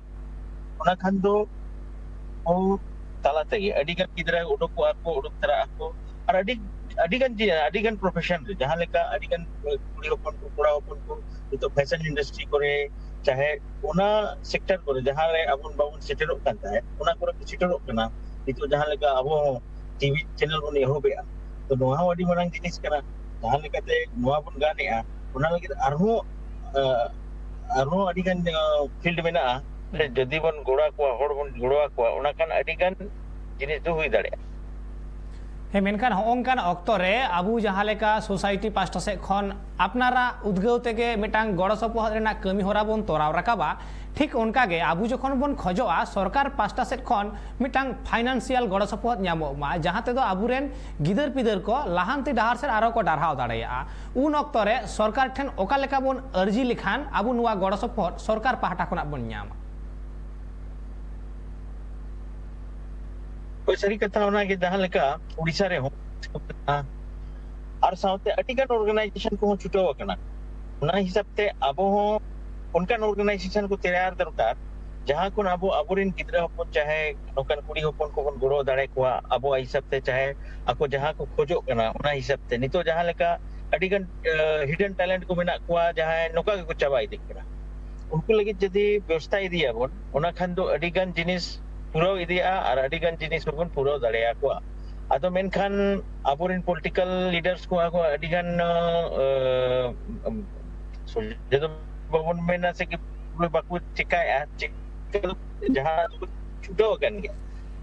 ᱚᱱᱟ ᱠᱷᱟᱱ ᱫᱚ ᱟᱵᱚ ᱛᱟᱞᱟ ᱛᱮᱜᱮ ᱟᱹᱰᱤ ᱜᱟᱱ ᱜᱤᱫᱽᱨᱟᱹ ᱩᱰᱩᱠᱚᱜᱼᱟ ᱠᱚ, ᱩᱰᱩᱠ ᱛᱟᱨᱟᱜ ᱟᱠᱚ᱾ ᱟᱨ ᱟᱹᱰᱤ, ᱟᱹᱰᱤ ᱜᱟᱱ ᱡᱤ-, ᱟᱹᱰᱤ ᱜᱟᱱ ᱯᱨᱚᱯᱷᱮᱥᱚᱱ ᱨᱮ, ᱡᱟᱦᱟᱸ ᱞᱮᱠᱟ ᱟᱹᱰᱤ ᱜᱟᱱ ᱠᱩᱲᱤ ᱦᱚᱯᱚᱱ ᱠᱚ, ᱠᱚᱲᱟ ᱦᱚᱯᱚᱱ ᱠᱚ ᱱᱤᱛᱚᱜ ᱯᱷᱮᱥᱚᱱ ᱤᱱᱰᱟᱥᱴᱨᱤ ᱠᱚᱨᱮ, ᱪᱟᱦᱮ ᱚᱱᱟ ᱥᱮᱠᱴᱚᱨ ᱠᱚᱨᱮ ᱡᱟᱦᱟᱸ ᱨᱮ ᱟᱵᱚ ᱵᱟᱵᱚᱱ ᱥᱮᱴᱮᱨᱚᱜ ᱠᱟᱱ ᱛᱟᱦᱮᱸᱫ, ᱚᱱᱟ ᱠᱚᱨᱮ ᱠᱚ ᱥᱮᱴᱮᱨᱚᱜ ᱠᱟᱱᱟ᱾ ᱱᱤᱛᱚᱜ ᱡᱟᱦᱟᱸ ᱞᱮᱠᱟ ᱟᱵᱚ ᱦᱚᱸ ᱴᱤᱵᱷᱤ ᱪᱮᱱᱮᱞ ᱵᱚᱱ ᱮᱦᱚᱵᱮᱜᱼᱟ, ᱛᱚ ᱱᱚᱣᱟ ᱦᱚᱸ ᱟᱹᱰᱤ ᱢᱟᱨᱟᱝ ᱡᱤᱱᱤᱥ ᱠᱟᱱᱟ᱾ ᱡᱟᱦᱟᱸ ᱞᱮᱠᱟᱛᱮ ᱱᱚᱣᱟ ᱵᱚᱱ ᱜᱟᱱᱮᱜᱼᱟ, ᱚᱱᱟ ᱞᱟᱹᱜᱤᱫ ᱟᱨᱦᱚᱸ, ᱟᱸ, ᱟᱨᱦᱚᱸ ᱟᱹᱰᱤ ᱜᱟᱱ, ᱟᱸ, ᱯᱷᱤᱞᱰ ᱢᱮᱱᱟᱜᱼᱟ᱾ ᱡᱩᱫᱤ ᱵᱚᱱ ᱜᱚᱲᱚ ᱟᱠᱚᱣᱟ, ᱦᱚᱲ ᱵᱚᱱ ᱜᱚᱲᱚ ᱟᱠᱚᱣᱟ, ᱚᱱᱟ ᱠᱷᱟᱱ ᱟᱹᱰᱤ ᱜᱟᱱ ᱡᱤᱱᱤᱥ ᱫᱚ ᱦᱩᱭ ᱫᱟᱲᱮᱭᱟᱜᱼᱟ᱾ ᱦᱮᱸ, ᱢᱮᱱᱠᱷᱟᱱ ᱦᱚᱸᱜᱼᱚ ᱱᱚᱝᱠᱟᱱ ᱚᱠᱛᱚ ᱨᱮ ᱟᱵᱚ ᱡᱟᱦᱟᱸ ᱞᱮᱠᱟ ᱥᱳᱥᱟᱭᱴᱤ ᱯᱟᱥᱴᱟ ᱥᱮᱫ ᱠᱷᱚᱱ ᱟᱯᱱᱟᱨᱟᱜ ᱩᱫᱽᱜᱟᱹᱣ ᱛᱮᱜᱮ ᱢᱤᱫᱴᱟᱝ ᱜᱚᱲᱚ ᱥᱚᱯᱚᱦᱚᱫ ᱨᱮᱱᱟᱜ ᱠᱟᱹᱢᱤ ᱦᱚᱨᱟ ᱵᱚᱱ ᱛᱚᱨᱟᱣ ᱨᱟᱠᱟᱵᱟ, ᱴᱷᱤᱠ ᱚᱱᱠᱟᱜᱮ ᱟᱵᱚ ᱡᱚᱠᱷᱚᱱ ᱵᱚᱱ ᱠᱷᱚᱡᱚᱜᱼᱟ ᱥᱚᱨᱠᱟᱨ ᱯᱟᱥᱴᱟ ᱥᱮᱫ ᱠᱷᱚᱱ ᱢᱤᱫᱴᱟᱝ ᱯᱷᱟᱭᱱᱟᱱᱥᱤᱭᱟᱞ ᱜᱚᱲᱚ ᱥᱚᱯᱚᱦᱚᱫ ᱧᱟᱢᱚᱜ ᱢᱟ, ᱡᱟᱦᱟᱸ ᱛᱮᱫᱚ ᱟᱵᱚᱨᱮᱱ ᱜᱤᱫᱟᱹᱨ ᱯᱤᱫᱟᱹᱨ ᱠᱚ ᱞᱟᱦᱟᱱᱛᱤ ᱰᱟᱦᱟᱨ ᱥᱮᱫ ᱟᱨᱚ ᱠᱚ ᱰᱟᱨᱦᱟᱣ ᱫᱟᱲᱮᱭᱟᱜᱼᱟ, ᱩᱱ ᱚᱠᱛᱚ ᱨᱮ ᱥᱚᱨᱠᱟᱨ ᱴᱷᱮᱱ ᱚᱠᱟ ᱞᱮᱠᱟ ᱵᱚᱱ ᱟᱹᱨᱡᱤ ᱞᱮᱠᱷᱟᱱ ᱟᱵᱚ ᱱᱚᱣᱟ ᱜᱚᱲᱚ ᱥᱚᱯᱚᱦᱚᱫ ᱥᱚᱨᱠᱟᱨ ᱯᱟᱦᱴᱟ ᱠᱷᱚᱱᱟᱜ ᱵᱚᱱ ᱧᱟᱢᱟ? ᱦᱳᱭ, ᱥᱟᱹᱨᱤ ᱠᱟᱛᱷᱟ ᱚᱱᱟᱜᱮ, ᱡᱟᱦᱟᱸ ᱞᱮᱠᱟ ᱩᱲᱤᱥᱥᱟ ᱨᱮᱦᱚᱸ ᱟᱨ ᱥᱟᱶᱛᱮ ᱟᱹᱰᱤ ᱜᱟᱱ ᱚᱨᱜᱟᱱᱟᱭᱡᱮᱥᱚᱱ ᱠᱚᱦᱚᱸ ᱪᱷᱩᱴᱟᱹᱣ ᱟᱠᱟᱱᱟ᱾ ᱚᱱᱟ ᱦᱤᱥᱟᱹᱵ ᱛᱮ ᱟᱵᱚ ᱦᱚᱸ ᱚᱱᱠᱟᱱ ᱚᱨᱜᱟᱱᱟᱭᱡᱮᱥᱚᱱ ᱠᱚ ᱛᱮᱭᱟᱨ ᱫᱚᱨᱠᱟᱨ, ᱡᱟᱦᱟᱸ ᱠᱷᱚᱱ ᱟᱵᱚ ᱟᱵᱚᱨᱮᱱ ᱜᱤᱫᱽᱨᱟᱹ ᱦᱚᱯᱚᱱ, ᱪᱟᱦᱮ ᱱᱚᱝᱠᱟᱱ ᱠᱩᱲᱤ ᱦᱚᱯᱚᱱ ᱠᱚᱵᱚᱱ ᱜᱚᱲᱚ ᱫᱟᱲᱮ ᱠᱚᱣᱟ ᱟᱵᱚᱣᱟᱜ ᱦᱤᱥᱟᱹᱵ ᱛᱮ, ᱪᱟᱦᱮ ᱟᱠᱚ ᱡᱟᱦᱟᱸ ᱠᱚ ᱠᱷᱚᱡᱚᱜ ᱠᱟᱱᱟ ᱚᱱᱟ ᱦᱤᱥᱟᱹᱵ ᱛᱮ᱾ ᱱᱤᱛᱚᱜ ᱡᱟᱦᱟᱸ ᱞᱮᱠᱟ ᱟᱹᱰᱤ ᱜᱟᱱ ᱦᱤᱰᱮᱱ ᱴᱮᱞᱮᱱᱴ ᱠᱚ ᱢᱮᱱᱟᱜ ᱠᱚᱣᱟ, ᱡᱟᱦᱟᱸᱭ ᱱᱚᱝᱠᱟ ᱜᱮᱠᱚ ᱪᱟᱵᱟ ᱤᱫᱤᱜ ᱠᱟᱱᱟ, ᱩᱱᱠᱩ ᱞᱟᱹᱜᱤᱫ ᱡᱩᱫᱤ ᱵᱮᱵᱚᱥᱛᱷᱟ ᱤᱫᱤᱭᱟᱵᱚᱱ, ᱚᱱᱟ ᱠᱷᱟᱱ ᱫᱚ ᱟᱹᱰᱤ ᱜᱟᱱ ᱡᱤᱱᱤᱥ ᱯᱩᱨᱟᱹᱣ ᱤᱫᱤᱜᱼᱟ ᱟᱨ ᱟᱹᱰᱤ ᱜᱟᱱ ᱡᱤᱱᱤᱥ ᱦᱚᱸᱵᱚᱱ ᱯᱩᱨᱟᱹᱣ ᱫᱟᱲᱮᱭᱟᱠᱚᱣᱟ᱾ ᱟᱫᱚ ᱢᱮᱱᱠᱷᱟᱱ ᱟᱵᱚᱨᱮᱱ ᱯᱚᱞᱤᱴᱤᱠᱟᱞ ᱞᱤᱰᱟᱨᱥ ᱠᱚ ᱟᱹᱰᱤ ᱜᱟᱱ, ᱥᱚᱡᱷᱮ ᱫᱚ ᱵᱟᱵᱚᱱ ᱢᱮᱱᱟ ᱥᱮ ᱠᱤ ᱯᱩᱨᱟᱹ ᱵᱟᱠᱚ ᱪᱮᱠᱟᱭᱮᱫᱼᱟ, ᱪᱮᱠᱟ ᱡᱟᱦᱟᱸ ᱫᱚᱠᱚ ᱪᱷᱩᱴᱟᱹᱣ ᱟᱠᱟᱱ ᱜᱮᱭᱟ,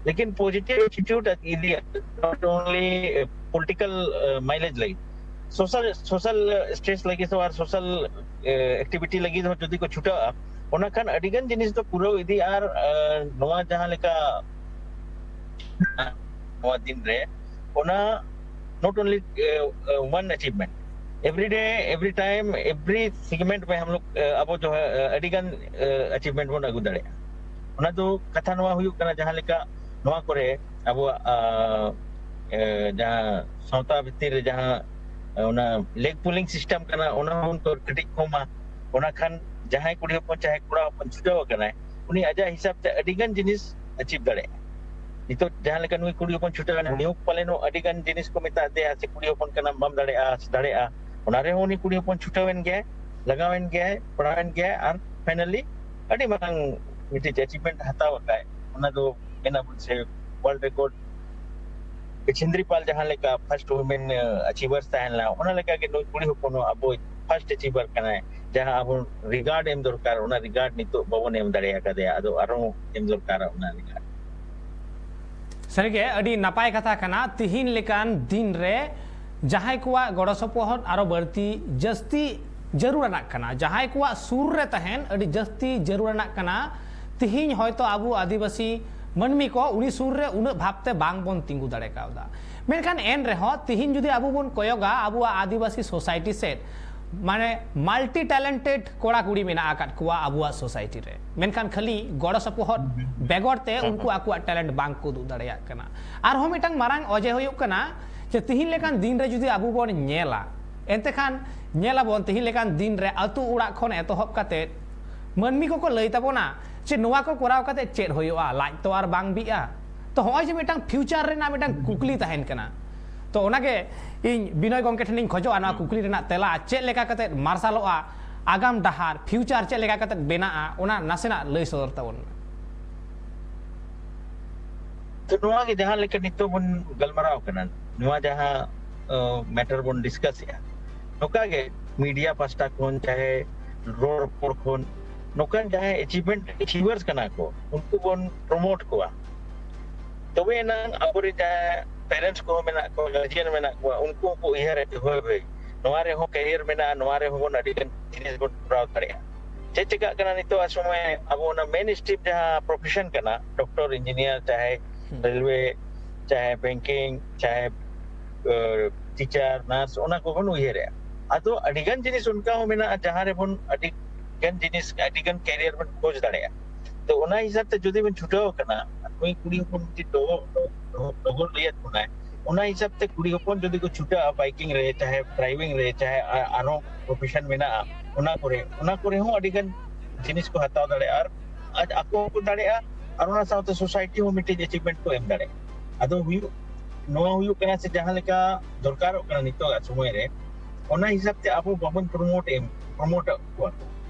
ᱞᱮᱠᱤᱱ ᱯᱚᱡᱤᱴᱤᱵᱷ ᱮᱴᱤᱴᱤᱭᱩᱰ ᱤᱫᱤᱭᱟ, not only political mileage ᱞᱟᱹᱜᱤᱫ, ᱥᱳᱥᱟᱞ ᱥᱳᱥᱟᱞ ᱥᱴᱮᱡᱽ ᱞᱟᱹᱜᱤᱫ ᱦᱚᱸ ᱟᱨ ᱥᱳᱥᱟᱞ ᱮᱠᱴᱤᱵᱷᱤᱴᱤ ᱞᱟᱹᱜᱤᱫ ᱦᱚᱸ ᱡᱩᱫᱤ ᱠᱚ ᱪᱷᱩᱴᱟᱹᱜᱼᱟ, ᱚᱱᱟ ᱠᱷᱟᱱ ᱟᱹᱰᱤ ᱜᱟᱱ ᱡᱤᱱᱤᱥ ᱫᱚ ᱯᱩᱨᱟᱹᱣ ᱤᱫᱤᱜᱼᱟ᱾ ᱟᱨ ᱱᱚᱣᱟ ᱡᱟᱦᱟᱸ ᱞᱮᱠᱟ ᱱᱚᱣᱟ ᱫᱤᱱ ᱨᱮ, ᱚᱱᱟ not only one achievement, every day, every time, every segment ᱢᱮ ᱦᱟᱢ ᱞᱳᱜ ᱟᱵᱚ ᱡᱚ ᱟᱹᱰᱤ ᱜᱟᱱ ᱟᱪᱤᱵᱷᱢᱮᱱᱴ ᱵᱚᱱ ᱟᱹᱜᱩ ᱫᱟᱲᱮᱭᱟᱜᱼᱟ᱾ ᱚᱱᱟ ᱫᱚ ᱠᱟᱛᱷᱟ ᱱᱚᱣᱟ ᱦᱩᱭᱩᱜ ᱠᱟᱱᱟ, ᱡᱟᱦᱟᱸ ᱞᱮᱠᱟ ᱱᱚᱣᱟ ᱠᱚᱨᱮ ᱟᱵᱚᱣᱟᱜ ᱡᱟᱦᱟᱸ ᱥᱟᱶᱛᱟ ᱵᱷᱤᱛᱤᱨ ᱨᱮ ᱡᱟᱦᱟᱸ ᱚᱱᱟ ᱞᱮᱜ ᱯᱩᱞᱤᱝ ᱥᱤᱥᱴᱮᱢ ᱠᱟᱱᱟ, ᱚᱱᱟ ᱦᱚᱸᱵᱚᱱ ᱠᱟᱹᱴᱤᱡ ᱠᱚᱢᱟ᱾ ᱚᱱᱟ ᱠᱷᱟᱱ ᱡᱟᱦᱟᱸᱭ ᱠᱩᱲᱤ ᱦᱚᱯᱚᱱ ᱪᱟᱦᱮ ᱠᱚᱲᱟ ᱦᱚᱯᱚᱱ ᱪᱷᱩᱴᱟᱹᱣ ᱟᱠᱟᱱᱟᱭ, ᱩᱱᱤ ᱟᱡᱟᱜ ᱦᱤᱥᱟᱹᱵ ᱛᱮ ᱟᱹᱰᱤ ᱜᱟᱱ ᱡᱤᱱᱤᱥ ᱟᱪᱤᱵᱷ ᱫᱟᱲᱮᱭᱟᱜᱼᱟ᱾ ᱱᱤᱛᱚᱜ ᱡᱟᱦᱟᱸ ᱞᱮᱠᱟ ᱱᱩᱭ ᱠᱩᱲᱤ ᱦᱚᱯᱚᱱ ᱪᱷᱩᱴᱟᱹᱣ ᱮᱱᱟ, ᱱᱤᱭᱳᱜ ᱯᱟᱞᱮᱱ ᱟᱹᱰᱤ ᱜᱟᱱ ᱡᱤᱱᱤᱥ ᱠᱚ ᱢᱮᱛᱟ ᱫᱮᱭᱟ ᱥᱮ ᱠᱩᱲᱤ ᱦᱚᱯᱚᱱ ᱠᱟᱱᱟᱢ, ᱵᱟᱢ ᱫᱟᱲᱮᱭᱟᱜᱼᱟ ᱥᱮ ᱫᱟᱲᱮᱭᱟᱜᱼᱟ, ᱚᱱᱟ ᱨᱮᱦᱚᱸ ᱩᱱᱤ ᱠᱩᱲᱤ ᱦᱚᱯᱚᱱ ᱪᱷᱩᱴᱟᱹᱣ ᱮᱱ ᱜᱮᱭᱟᱭ, ᱞᱟᱜᱟᱣ ᱮᱱ ᱜᱮᱭᱟᱭ, ᱯᱟᱲᱦᱟᱣ ᱮᱱ ᱜᱮᱭᱟᱭ ᱟᱨ ᱯᱷᱟᱭᱱᱟᱞᱤ ᱟᱹᱰᱤ ᱢᱟᱨᱟᱝ ᱢᱤᱫᱴᱤᱡ ᱟᱪᱤᱵᱷᱢᱮᱱᱴ ᱦᱟᱛᱟᱣ ᱟᱠᱟᱫ᱾ ᱚᱱᱟ ᱫᱚ ᱢᱮᱱᱟᱵᱚᱱ ᱥᱮ ᱣᱟᱨᱞᱰ ᱨᱮᱠᱚᱨᱰ ᱪᱤᱱᱫᱨᱤᱯᱟᱞ ᱡᱟᱦᱟᱸ ᱞᱮᱠᱟ ᱯᱷᱟᱨᱥᱴ ᱣᱩᱢᱮᱱ ᱟᱪᱤᱵᱷᱟᱨ ᱛᱟᱦᱮᱸ ᱞᱮᱱᱟ, ᱚᱱᱟ ᱞᱮᱠᱟᱜᱮ ᱱᱩᱭ ᱠᱩᱲᱤ ᱦᱚᱯᱚᱱ ᱦᱚᱸ ᱟᱵᱚᱭᱤᱡ ᱯᱷᱟᱨᱥᱴ ᱟᱪᱤᱵᱷᱟᱨ ᱠᱟᱱᱟᱭ᱾ ᱡᱟᱦᱟᱸ ᱟᱵᱚ ᱨᱤᱜᱟᱨᱰ ᱮᱢ ᱫᱚᱨᱠᱟᱨ, ᱚᱱᱟ ᱨᱤᱜᱟᱨᱰ ᱱᱤᱛᱚᱜ ᱵᱟᱵᱚᱱ ᱮᱢ ᱫᱟᱲᱮ ᱟᱠᱟᱫᱮᱭᱟ, ᱟᱫᱚ ᱟᱨᱦᱚᱸ ᱮᱢ ᱫᱚᱨᱠᱟᱨ ᱚᱱᱟ ᱨᱤᱜᱟᱨᱰ᱾ ᱥᱟᱹᱨᱤᱜᱮ ᱟᱹᱰᱤ ᱱᱟᱯᱟᱭ ᱠᱟᱛᱷᱟ ᱠᱟᱱᱟ᱾ ᱛᱤᱦᱤᱧ ᱞᱮᱠᱟᱱ ᱫᱤᱱ ᱨᱮ ᱡᱟᱦᱟᱸᱭ ᱠᱚᱣᱟᱜ ᱜᱚᱲᱚ ᱥᱚᱯᱚᱦᱚᱫ ᱟᱨᱚ ᱵᱟᱹᱲᱛᱤ ᱡᱟᱹᱥᱛᱤ ᱡᱟᱹᱨᱩᱲᱟᱱᱟᱜ ᱠᱟᱱᱟ, ᱡᱟᱦᱟᱸᱭ ᱠᱚᱣᱟᱜ ᱥᱩᱨ ᱨᱮ ᱛᱟᱦᱮᱱ ᱟᱹᱰᱤ ᱡᱟᱹᱥᱛᱤ ᱡᱟᱹᱨᱩᱲᱟᱱᱟᱜ ᱠᱟᱱᱟ᱾ ᱛᱤᱦᱤᱧ ᱦᱚᱭᱛᱚ ᱟᱵᱚ ᱟᱹᱫᱤᱵᱟᱹᱥᱤ ᱢᱟᱹᱱᱢᱤ ᱠᱚ ᱩᱱᱤ ᱥᱩᱨ ᱨᱮ ᱩᱱᱟᱹᱜ ᱵᱷᱟᱵᱽᱛᱮ ᱵᱟᱝ ᱵᱚᱱ ᱛᱤᱸᱜᱩ ᱫᱟᱲᱮ ᱠᱟᱣᱫᱟ᱾ ᱢᱮᱱᱠᱷᱟᱱ ᱮᱱ ᱨᱮᱦᱚᱸ ᱛᱤᱦᱤᱧ ᱡᱩᱫᱤ ᱟᱵᱚ ᱵᱚᱱ ᱠᱚᱭᱚᱜᱟ ᱟᱵᱚᱣᱟᱜ ᱟᱹᱫᱤᱵᱟᱹᱥᱤ ᱥᱳᱥᱟᱭᱴᱤ ᱥᱮᱫ, ᱢᱟᱱᱮ ᱢᱟᱞᱴᱤ ᱴᱮᱞᱮᱱᱴᱮᱰ ᱠᱚᱲᱟ ᱠᱩᱲᱤ ᱢᱮᱱᱟᱜ ᱟᱠᱟᱫ ᱠᱚᱣᱟ ᱟᱵᱚᱣᱟᱜ ᱥᱳᱥᱟᱭᱴᱤ ᱨᱮ, ᱢᱮᱱᱠᱷᱟᱱ ᱠᱷᱟᱹᱞᱤ ᱜᱚᱲᱚ ᱥᱚᱯᱚᱦᱚᱫ ᱵᱮᱜᱚᱨ ᱛᱮ ᱩᱱᱠᱩ ᱟᱠᱚᱣᱟᱜ ᱴᱮᱞᱮᱱᱴ ᱵᱟᱝ ᱠᱚ ᱩᱫᱩᱜ ᱫᱟᱲᱮᱭᱟᱜ ᱠᱟᱱᱟ᱾ ᱟᱨᱦᱚᱸ ᱢᱤᱫᱴᱟᱝ ᱢᱟᱨᱟᱝ ᱚᱡᱮ ᱦᱩᱭᱩᱜ ᱠᱟᱱᱟ ᱡᱮ ᱛᱤᱦᱤᱧ ᱞᱮᱠᱟᱱ ᱫᱤᱱ ᱨᱮ ᱡᱩᱫᱤ ᱟᱵᱚ ᱵᱚᱱ ᱧᱮᱞᱟ, ᱮᱱᱛᱮ ᱠᱷᱟᱱ ᱧᱮᱞ ᱟᱵᱚᱱ ᱛᱤᱦᱤᱧ ᱞᱮᱠᱟᱱ ᱫᱤᱱ ᱨᱮ ᱟᱹᱛᱩ ᱚᱲᱟᱜ ᱠᱷᱚᱱ ᱮᱛᱚᱦᱚᱵ ᱠᱟᱛᱮ ᱢᱟᱹᱱᱢᱤ ᱠᱚᱠᱚ ᱞᱟᱹᱭ ᱛᱟᱵᱚᱱᱟ ᱡᱮ ᱱᱚᱣᱟ ᱠᱚ ᱠᱚᱨᱟᱣ ᱠᱟᱛᱮ ᱪᱮᱫ ᱦᱩᱭᱩᱜᱼᱟ, ᱞᱟᱡ ᱛᱚ ᱟᱨ ᱵᱟᱝ ᱵᱤᱜᱼᱟ᱾ ᱛᱚ ᱦᱚᱸᱜᱼᱚᱭ ᱡᱮ ᱢᱤᱫᱴᱟᱝ ᱯᱷᱤᱭᱩᱪᱟᱨ ᱨᱮᱱᱟᱜ ᱢᱤᱫᱴᱟᱝ ᱠᱩᱠᱞᱤ ᱛᱟᱦᱮᱱ ᱠᱟᱱᱟ, ᱛᱚ ᱚᱱᱟᱜᱮ ᱤᱧ ᱵᱤᱱᱚᱭ ᱜᱚᱢᱠᱮ ᱴᱷᱮᱱᱤᱧ ᱠᱷᱚᱡᱚᱜᱼᱟ ᱱᱚᱣᱟ ᱠᱩᱠᱞᱤ ᱨᱮᱱᱟᱜ ᱛᱮᱞᱟ, ᱪᱮᱫ ᱞᱮᱠᱟ ᱠᱟᱛᱮ ᱢᱟᱨᱥᱟᱞᱚᱜᱼᱟ ᱟᱜᱟᱢ ᱰᱟᱦᱟᱨ, ᱯᱷᱤᱭᱩᱪᱟᱨ ᱪᱮᱫ ᱞᱮᱠᱟ ᱠᱟᱛᱮ ᱵᱮᱱᱟᱜᱼᱟ, ᱚᱱᱟ ᱱᱟᱥᱮᱱᱟᱜ ᱞᱟᱹᱭ ᱥᱚᱫᱚᱨ ᱛᱟᱵᱚᱱ ᱢᱮ᱾ ᱛᱚ ᱱᱚᱣᱟ ᱜᱮ ᱡᱟᱦᱟᱸ ᱞᱮᱠᱟ ᱱᱤᱛᱚᱜ ᱵᱚᱱ ᱜᱟᱞᱢᱟᱨᱟᱣ ᱠᱟᱱᱟ, ᱱᱚᱣᱟ ᱡᱟᱦᱟᱸ ᱢᱮᱴᱟᱨ ᱵᱚᱱ ᱰᱤᱥᱠᱟᱥ ᱮᱜᱼᱟ, ᱱᱚᱝᱠᱟ ᱜᱮ ᱢᱤᱰᱤᱭᱟ ᱯᱟᱥᱴᱟ ᱠᱷᱚᱱ ᱪᱟᱦᱮ ᱨᱚᱲ ᱨᱚᱯᱚᱲ ᱠᱷᱚᱱ ᱱᱚᱝᱠᱟᱱ ᱡᱟᱦᱟᱸᱭ ᱮᱪᱤᱵᱷᱢᱮᱱᱴ ᱮᱪᱤᱵᱷᱟᱨᱥ ᱠᱟᱱᱟ ᱠᱚ, ᱩᱱᱠᱩ ᱵᱚᱱ ᱯᱨᱚᱢᱳᱴ ᱠᱚᱣᱟ᱾ ᱛᱚᱵᱮ ᱮᱱᱟᱝ ᱟᱵᱚᱨᱮᱱ ᱡᱟᱦᱟᱸᱭ ᱯᱮᱨᱮᱱᱴᱥ ᱠᱚᱦᱚᱸ ᱢᱮᱱᱟᱜ ᱠᱚᱣᱟ, ᱜᱟᱨᱡᱤᱭᱟᱱ ᱢᱮᱱᱟᱜ ᱠᱚᱣᱟ, ᱩᱱᱠᱩ ᱦᱚᱸᱠᱚ ᱩᱭᱦᱟᱹᱨᱟ ᱡᱮ ᱦᱳᱭ ᱵᱷᱟᱹᱭ, ᱱᱚᱣᱟ ᱨᱮᱦᱚᱸ ᱠᱮᱨᱤᱭᱟᱨ ᱢᱮᱱᱟᱜᱼᱟ, ᱱᱚᱣᱟ ᱨᱮᱦᱚᱸ ᱵᱚᱱ ᱟᱹᱰᱤ ᱜᱟᱱ ᱡᱤᱱᱤᱥ ᱵᱚᱱ ᱠᱚᱨᱟᱣ ᱫᱟᱲᱮᱭᱟᱜᱼᱟ᱾ ᱪᱮᱫ ᱪᱤᱠᱟᱹᱜ ᱠᱟᱱᱟ ᱱᱤᱛᱚᱜ ᱥᱚᱢᱚᱭ, ᱟᱵᱚ ᱚᱱᱟ ᱢᱮᱱ ᱥᱴᱨᱤᱢ ᱡᱟᱦᱟᱸ ᱯᱨᱚᱯᱷᱮᱥᱚᱱ ᱠᱟᱱᱟ, ᱰᱚᱠᱴᱚᱨ, ᱤᱧᱡᱤᱱᱤᱭᱟᱨ, ᱪᱟᱦᱮ ᱨᱮᱞᱣᱮ, ᱪᱟᱦᱮ ᱵᱮᱝᱠᱤᱝ, ᱪᱟᱦᱮ ᱴᱤᱪᱟᱨ, ᱱᱟᱨᱥ, ᱚᱱᱟ ᱠᱚᱵᱚᱱ ᱩᱭᱦᱟᱹᱨᱮᱜᱼᱟ᱾ ᱟᱫᱚ ᱟᱹᱰᱤᱜᱟᱱ ᱡᱤᱱᱤᱥ ᱚᱱᱠᱟ ᱦᱚᱸ ᱢᱮᱱᱟᱜᱼᱟ ᱡᱟᱦᱟᱸ ᱨᱮᱵᱚᱱ ᱟᱹᱰᱤ ᱜᱟᱱ ᱡᱤᱱᱤᱥ, ᱟᱹᱰᱤ ᱜᱟᱱ ᱠᱮᱨᱤᱭᱟᱨ ᱵᱚᱱ ᱠᱷᱚᱡᱽ ᱫᱟᱲᱮᱭᱟᱜᱼᱟ᱾ ᱛᱚ ᱚᱱᱟ ᱦᱤᱥᱟᱹᱵ ᱛᱮ ᱡᱩᱫᱤ ᱵᱚᱱ ᱪᱷᱩᱴᱟᱹᱣ ᱟᱠᱟᱱᱟ, ᱱᱩᱭ ᱠᱩᱲᱤ ᱦᱚᱯᱚᱱ ᱡᱩᱫᱤ ᱰᱚᱜᱚᱨ ᱰᱚᱜᱚᱨ ᱞᱟᱹᱭᱟᱫ ᱵᱚᱱᱟᱭ, ᱚᱱᱟ ᱦᱤᱥᱟᱹᱵ ᱛᱮ ᱠᱩᱲᱤ ᱦᱚᱯᱚᱱ ᱡᱩᱫᱤ ᱠᱚ ᱪᱷᱩᱴᱟᱹᱜᱼᱟ ᱵᱟᱭᱠᱤᱝ ᱨᱮ, ᱪᱟᱦᱮ ᱰᱨᱟᱭᱵᱷᱤᱝ ᱨᱮ, ᱪᱟᱦᱮ ᱟᱨᱦᱚᱸ ᱯᱨᱚᱯᱷᱮᱥᱚᱱ ᱢᱮᱱᱟᱜᱼᱟ, ᱚᱱᱟ ᱠᱚᱨᱮ ᱚᱱᱟ ᱠᱚᱨᱮ ᱦᱚᱸ ᱟᱹᱰᱤ ᱜᱟᱱ ᱡᱤᱱᱤᱥ ᱠᱚ ᱦᱟᱛᱟᱣ ᱫᱟᱲᱮᱭᱟᱜᱼᱟ ᱟᱨ ᱟᱡ ᱟᱠᱚ ᱦᱚᱸᱠᱚ ᱫᱟᱲᱮᱭᱟᱜᱼᱟ ᱟᱨ ᱚᱱᱟ ᱥᱟᱶᱛᱮ ᱥᱳᱥᱟᱭᱴᱤ ᱦᱚᱸ ᱢᱤᱫᱴᱮᱡ ᱮᱪᱤᱵᱷᱢᱮᱱᱴ ᱠᱚ ᱮᱢ ᱫᱟᱲᱮᱭᱟᱜᱼᱟ᱾ ᱟᱫᱚ ᱦᱩᱭᱩᱜ ᱱᱚᱣᱟ ᱦᱩᱭᱩᱜ ᱠᱟᱱᱟ ᱥᱮ ᱡᱟᱦᱟᱸ ᱞᱮᱠᱟ ᱫᱚᱨᱠᱟᱨᱚᱜ ᱠᱟᱱᱟ ᱱᱤᱛᱚᱜᱟᱜ ᱥᱚᱢᱚᱭ ᱨᱮ, ᱚᱱᱟ ᱦᱤᱥᱟᱵ ᱛᱮ ᱟᱵᱚ ᱵᱟᱵᱚᱱ ᱯᱨᱚᱢᱳᱴ ᱮᱢ ᱯᱨᱚᱢᱳᱴ ᱮᱫ ᱠᱚᱣᱟ᱾